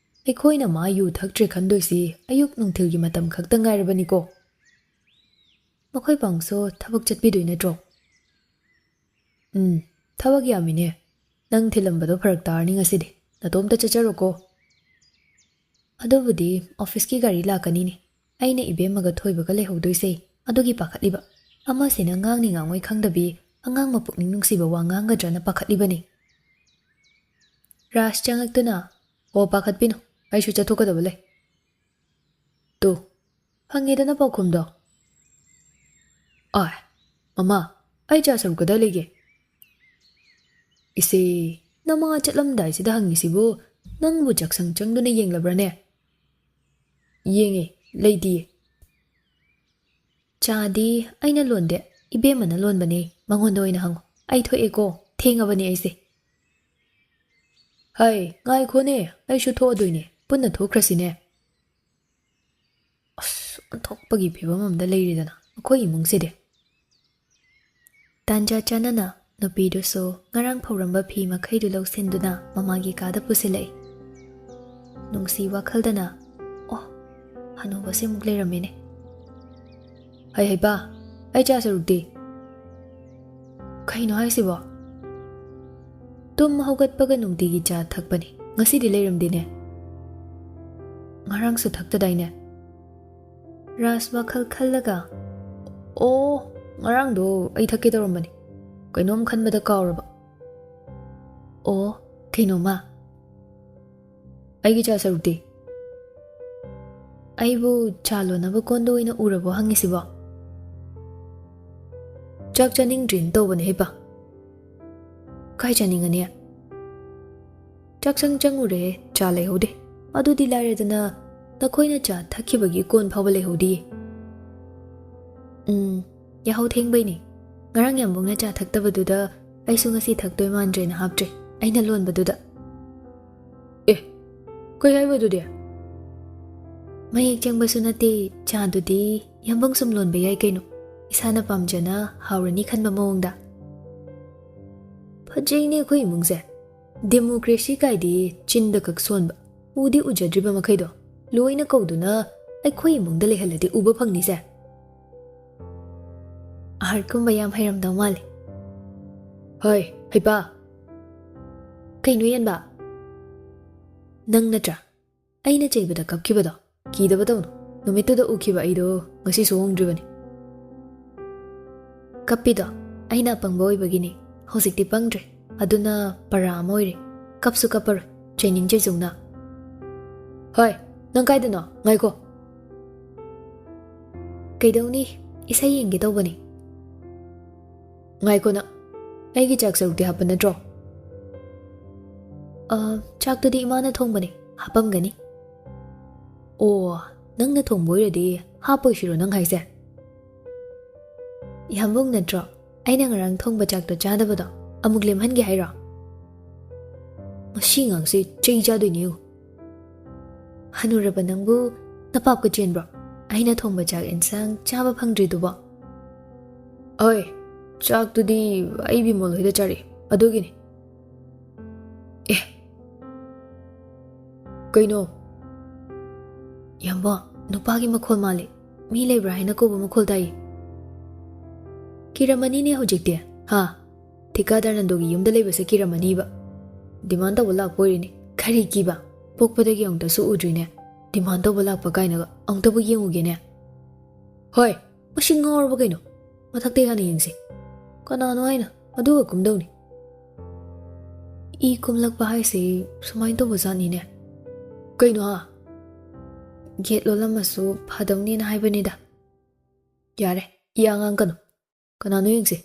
ꯑꯩꯈꯣꯏꯅ ꯃꯥ ꯌꯨ ꯊꯛꯇ꯭ꯔꯦ ꯈꯟꯗꯣꯏꯁꯤ ꯑꯌꯨꯛ ꯅꯨꯡꯊꯤꯜꯒꯤ ꯃꯇꯝ ꯈꯛꯇ ꯉꯥꯏꯔꯕꯅꯤꯀꯣ꯫ ꯃꯈꯣꯏ ꯄꯥꯡꯁꯨ ꯊꯕꯛ ꯆꯠꯄꯤꯗꯣꯏ ꯅꯠꯇ꯭ꯔꯣ? ꯎꯝ, ꯊꯕꯛ ꯌꯥꯝꯃꯤꯅꯦ꯫ ꯅꯪ ꯊꯤꯜꯂꯝꯕꯗꯣ ꯐꯔꯛ ꯇꯥꯔꯅꯤ ꯉꯁꯤꯗꯤ꯫ ꯅꯇꯣꯝꯇ ꯆꯠꯆꯔꯣꯀꯣ꯫ ꯑꯗꯨꯕꯨꯗꯤ ꯑꯣꯐꯤꯁꯀꯤ ꯒꯥꯔꯤ ꯂꯥꯛꯀꯅꯤꯅꯦ꯫ ꯑꯩꯅ ꯏꯕꯦꯝꯃꯒ ꯊꯣꯏꯕꯒ ꯂꯩꯍꯧꯗꯣꯏꯁꯦ ꯑꯗꯨꯒꯤ ꯄꯥꯈꯠꯂꯤꯕ꯫ ꯑꯃꯁꯤꯅ ꯉꯥꯡꯅꯤ ꯉꯥꯡꯉꯣꯏ ꯈꯪꯗꯕꯤ ꯑꯉꯥꯡ ꯃꯄꯨꯛꯅꯤꯡ ꯅꯨꯡꯁꯤꯕ ꯋꯥ ꯉꯥꯡꯒꯗ꯭ꯔꯅ ꯄꯥꯈꯠꯂꯤꯕꯅꯤ꯫ ꯔꯥꯖ ꯆꯪꯉꯛꯇꯨꯅ, "ꯑꯣ, ꯄꯥꯈꯠꯄꯤꯅꯨ, ꯑꯩꯁꯨ ꯆꯠꯊꯣꯛꯀꯗꯕ ꯂꯩ꯫" ꯇꯨ, ꯐꯪꯉꯦꯗꯅ ꯄꯥꯎꯈꯨꯝꯗꯣ꯫ ꯑꯥꯏ, ꯃꯃꯥ, ꯑꯩ ꯆꯥ ꯁꯔꯨꯛ ꯀꯗꯥꯏ ꯂꯩꯒꯦ? ꯏꯆꯦ, ꯅꯃꯥ ꯆꯠꯂꯝꯗꯥꯏꯁꯤꯗ ꯍꯪꯉꯤꯁꯤꯕꯨ ꯅꯪꯕꯨ ꯆꯥꯛꯁꯪ ꯆꯪꯗꯨꯅ ꯌꯦꯡꯂꯕ꯭ꯔꯥꯅꯦ? ꯌꯦꯡꯉꯦ, ꯂꯩꯇꯤꯌꯦ꯫ ꯆꯥꯗꯤ ꯑꯩꯅ ꯂꯣꯟꯗꯦ, ꯏꯕꯦꯝꯃꯅ ꯂꯣꯟꯕꯅꯦ, ꯃꯉꯣꯟꯗ ꯑꯣꯏꯅ ꯍꯪꯉꯨ꯫ ꯑꯩ ꯊꯣꯛꯑꯦꯀꯣ, ꯊꯦꯡꯉꯕꯅꯦ ꯑꯩꯁꯦ꯫ ꯍꯩ, ꯉꯥꯏꯈꯣꯅꯦ, ꯑꯩꯁꯨ ꯊꯣꯛꯑꯗꯣꯏꯅꯦ, ꯄꯨꯟꯅ ꯊꯣꯛꯈ꯭ꯔꯁꯤꯅꯦ꯫ ꯑꯁ, ꯑꯣꯟꯊꯣꯛꯄꯒꯤ ꯐꯤꯕꯝ ꯑꯃꯗ ꯂꯩꯔꯦꯗꯅ ꯑꯩꯈꯣꯏ ꯏꯃꯨꯡꯁꯤꯗꯤ꯫ ꯇꯥꯟꯖꯥ ꯆꯥꯅꯅ ꯅꯨꯄꯤꯗꯨꯁꯨ ꯉꯔꯥꯡ ꯐꯧꯔꯝꯕ ꯐꯤ ꯃꯈꯩꯗꯨ ꯂꯧꯁꯤꯟꯗꯨꯅ ꯃꯃꯥꯒꯤ ꯀꯥꯗ ꯄꯨꯁꯤꯜꯂꯛꯏ꯫ ꯅꯨꯡꯁꯤ ꯋꯥꯈꯜꯗꯅ, "ꯑꯣ, ꯍꯅꯨꯕꯁꯦ ꯑꯃꯨꯛ ꯂꯩꯔꯝꯃꯦꯅꯦ꯫ ꯍꯩ ꯍꯩꯄꯥ, ꯑꯩ ꯆꯥ ꯁꯔꯨꯛꯇꯤ?" "ꯀꯩꯅꯣ ꯍꯥꯏꯁꯤꯕꯣ? ꯇꯨꯝ ꯍꯧꯒꯠꯄꯒ ꯅꯨꯡꯇꯤꯒꯤ ꯆꯥ ꯊꯛꯄꯅꯤ, ꯉꯁꯤꯗꯤ ꯂꯩꯔꯝꯗꯦꯅꯦ꯫ ꯉꯔꯥꯡꯁꯨ ꯊꯛꯇꯗꯥꯏꯅꯦ?" ꯔꯥꯖ ꯋꯥꯈꯜ ꯈꯜꯂꯒ, "ꯑꯣ, ꯉꯔꯥꯡꯗꯣ ꯑꯩ ꯊꯛꯀꯦ ꯇꯧꯔꯝꯕꯅꯤ, ꯀꯩꯅꯣꯝ ꯈꯟꯕꯗ ꯀꯥꯎꯔꯕ꯫ ꯑꯣ, ꯀꯩꯅꯣꯃ?" "ꯑꯩꯒꯤ ꯆꯥ ꯁꯔꯨꯛꯇꯤ?" "ꯑꯩꯕꯨ ꯆꯥ ꯂꯣꯟꯅꯕ ꯀꯣꯟꯗ ꯑꯣꯏꯅ ꯎꯔꯕꯣ ꯍꯪꯉꯤꯁꯤꯕꯣ? ꯆꯥꯛ ꯆꯥꯅꯤꯡꯗ꯭ꯔꯤꯅ ꯇꯧꯕꯅꯦ ꯍꯩꯄꯥ꯫ ꯀꯥꯏ ꯆꯥꯅꯤꯡꯉꯅꯤ? ꯆꯥꯛꯁꯪ ꯆꯪꯉꯨꯔꯦ, ꯆꯥ ꯂꯩꯍꯧꯗꯦ꯫ ꯑꯗꯨꯗꯤ ꯂꯥꯏꯔꯗꯅ, ꯅꯈꯣꯏꯅ ꯆꯥ ꯊꯛꯈꯤꯕꯒꯤ ꯀꯣꯟ ꯐꯥꯎꯕ ꯂꯩꯍꯧꯗꯤꯌꯦ꯫" "ꯎꯝ, ꯌꯥꯍꯧ ꯊꯦꯡꯕꯩꯅꯦ꯫ ꯉꯔꯥꯡ ꯌꯥꯝꯕꯨꯡꯅ ꯆꯥ ꯊꯛꯇꯕꯗꯨꯗ ꯑꯩꯁꯨ ꯉꯁꯤ ꯊꯛꯇꯣꯏ ꯃꯥꯟꯗ꯭ꯔꯦꯅ ꯍꯥꯞꯇ꯭ꯔꯦ, ꯑꯩꯅ ꯂꯣꯟꯕꯗꯨꯗ꯫" "ꯑꯦ, ꯀꯩ ꯍꯥꯏꯕ ꯑꯗꯨꯗꯤ?" "ꯃꯌꯦꯛ ꯆꯪꯕꯁꯨ ꯅꯠꯇꯦ, ꯆꯥꯗꯨꯗꯤ ꯌꯥꯝꯕꯨꯡ ꯁꯨꯝ ꯂꯣꯟꯕ ꯌꯥꯏ ꯀꯩꯅꯣ꯫ ꯏꯁꯥꯅ ꯄꯥꯝꯖꯅ ꯍꯥꯎꯔꯅꯤ ꯈꯟꯕ ꯃꯑꯣꯡꯗ꯫ ꯐꯖꯩꯅꯦ ꯑꯩꯈꯣꯏ ꯏꯃꯨꯡꯁꯦ꯫ ꯗꯦꯃꯣꯀ꯭ꯔꯦꯁꯤ ꯀꯥꯏꯗꯤ ꯆꯤꯟꯗ ꯈꯛ ꯁꯣꯟꯕ, ꯎꯗꯤ ꯎꯖꯗ꯭ꯔꯤꯕ ꯃꯈꯩꯗꯣ ꯂꯣꯏꯅ ꯀꯧꯗꯨꯅ ꯑꯩꯈꯣꯏ ꯏꯃꯨꯡꯗ ꯂꯩꯍꯜꯂꯗꯤ ꯎꯕ ꯐꯪꯅꯤꯁꯦ꯫ ꯑꯥꯔꯠꯀꯨꯝꯕ ꯌꯥꯝ ꯍꯩꯔꯝꯗꯧ ꯃꯥꯜꯂꯦ꯫ ꯍꯣꯏ, ꯍꯩꯄꯥ꯫ ꯀꯩꯅꯣ ꯌꯦꯟꯕ? ꯅꯪ ꯅꯠꯇ꯭ꯔꯥ ꯑꯩꯅ ꯆꯩꯕꯗ ꯀꯞꯈꯤꯕꯗꯣ? ꯀꯤꯗꯕ ꯇꯧꯅꯨ꯫ ꯅꯨꯃꯤꯠꯇꯨꯗ ꯎꯈꯤꯕ ꯑꯩꯗꯣ ꯉꯁꯤꯁꯨ ꯍꯣꯡꯗ꯭ꯔꯤꯕꯅꯤ꯫ ꯀꯞꯄꯤꯗꯣ ꯑꯩꯅ ꯑꯄꯪꯕ ꯑꯣꯏꯕꯒꯤꯅꯤ꯫ ꯍꯧꯖꯤꯛꯇꯤ ꯄꯪꯗ꯭ꯔꯦ꯫ ꯑꯗꯨꯅ ꯄꯔꯥ ꯑꯃ ꯑꯣꯏꯔꯦ꯫ ꯀꯞꯁꯨ ꯀꯞꯄꯔꯣꯏ꯫ ꯆꯩꯅꯤꯡ ꯆꯩꯖꯧꯅ꯫ ꯍꯣꯏ, ꯅꯪ ꯀꯥꯏꯗꯅꯣ? ꯉꯥꯏꯈꯣ꯫ ꯀꯩꯗꯧꯅꯤ? ꯏꯁꯩ ꯌꯦꯡꯒꯦ ꯇꯧꯕꯅꯤ꯫ ꯉꯥꯏꯈꯣ ꯅꯪ꯫ ꯑꯩꯒꯤ ꯆꯥꯛ ꯁꯔꯨꯛꯇꯤ ꯍꯥꯞꯄ ꯅꯠꯇ꯭ꯔꯣ? ꯑ, ꯆꯥꯛꯇꯨꯗꯤ ꯏꯃꯥꯅ ꯊꯣꯡꯕꯅꯦ꯫ ꯍꯥꯞꯄꯝꯒꯅꯤ꯫ ꯑꯣ, ꯅꯪꯅ ꯊꯣꯡꯕ ꯑꯣꯏꯔꯗꯤ ꯍꯥꯞꯄꯣꯏꯁꯤꯔꯣ ꯅꯪ ꯍꯥꯏꯁꯦ? ꯏꯌꯥꯝꯕꯨꯡ ꯅꯠꯇ꯭ꯔꯣ ꯑꯩꯅ ꯉꯔꯥꯡ ꯊꯣꯡꯕ ꯆꯥꯛꯇꯣ ꯆꯥꯗꯕꯗꯣ? ꯑꯃꯨꯛ ꯂꯦꯝꯍꯟꯒꯦ ꯍꯥꯏꯔꯣ? ꯃꯁꯤ ꯑꯉꯥꯡꯁꯦ ꯆꯩ ꯆꯥꯗꯣꯏꯅꯦ ꯌꯦꯡꯉꯨ꯫ ꯍꯅꯨꯔꯕ ꯅꯪꯕꯨ ꯅꯄꯥꯞꯀ ꯆꯦꯟꯕ꯭ꯔꯣ? ꯑꯩꯅ ꯊꯣꯡꯕ ꯆꯥꯛ ꯏꯟꯁꯥꯡ ꯆꯥꯕ ꯐꯪꯗ꯭ꯔꯤꯗꯨꯕꯣ? ꯍꯣꯏ, ꯆꯥꯛꯇꯨꯗꯤ ꯑꯩ ꯕꯤꯃꯣꯜ ꯍꯣꯏꯗ ꯆꯥꯔꯛꯑꯦ, ꯑꯗꯨꯒꯤꯅꯤ꯫ ꯑꯦ, ꯀꯩꯅꯣ? ꯏꯌꯥꯝꯕ, ꯅꯨꯄꯥꯒꯤ ꯃꯈꯣꯜ ꯃꯥꯜꯂꯦ꯫ ꯃꯤ ꯂꯩꯕ꯭ꯔꯥ ꯍꯥꯏꯅ ꯀꯧꯕ ꯃꯈꯣꯜ ꯇꯥꯏꯌꯦ꯫ ꯀꯤꯔꯝꯃꯅꯤꯅꯦ ꯍꯧꯖꯤꯛꯇꯤ, ꯍꯥ? ꯊꯤꯀꯥꯗꯥꯔ ꯅꯟꯗꯣꯒꯤ ꯌꯨꯝꯗ ꯂꯩꯕꯁꯦ ꯀꯤꯔꯝꯃꯅꯤꯕ꯫ ꯗꯤꯃꯥꯟ ꯇꯧꯕ ꯂꯥꯛꯄ ꯑꯣꯏꯔꯤꯅꯦ꯫ ꯀꯔꯤ ꯀꯤꯕ? ꯄꯣꯛꯄꯗꯒꯤ ꯑꯃꯨꯛꯇꯁꯨ ꯎꯗ꯭ꯔꯤꯅꯦ꯫ ꯗꯤꯃꯥꯟ ꯇꯧꯕ ꯂꯥꯛꯄ ꯀꯥꯏꯅꯒ꯫ ꯑꯃꯨꯛꯇꯕꯨ ꯌꯦꯡꯉꯨꯒꯦꯅꯦ꯫ ꯍꯣꯏ, ꯃꯁꯤ ꯉꯥꯎꯔꯕ ꯀꯩꯅꯣ? ꯃꯊꯛꯇꯩ ꯍꯥꯟꯅ ꯌꯦꯡꯁꯤ꯫ ꯀꯅꯥꯅꯣ ꯍꯥꯏꯅ? ꯑꯗꯨꯒ ꯀꯨꯝꯗꯧꯅꯤ꯫ ꯏ ꯀꯨꯝꯂꯛꯄ ꯍꯥꯏꯁꯦ ꯁꯨꯃꯥꯏꯅ ꯇꯧꯕ ꯖꯥꯠꯅꯤꯅꯦ꯫ ꯀꯩꯅꯣ ꯍꯥ? ꯒꯦꯠ ꯂꯣꯜꯂꯝꯃꯁꯨ ꯐꯗꯧꯅꯦꯅ ꯍꯥꯏꯕꯅꯤꯗ꯫ ꯌꯥꯔꯦ, ꯏ ꯑꯉꯥꯡ ꯀꯅꯣ꯫ ꯀꯅꯥꯅꯣ ꯌꯦꯡꯁꯤ꯫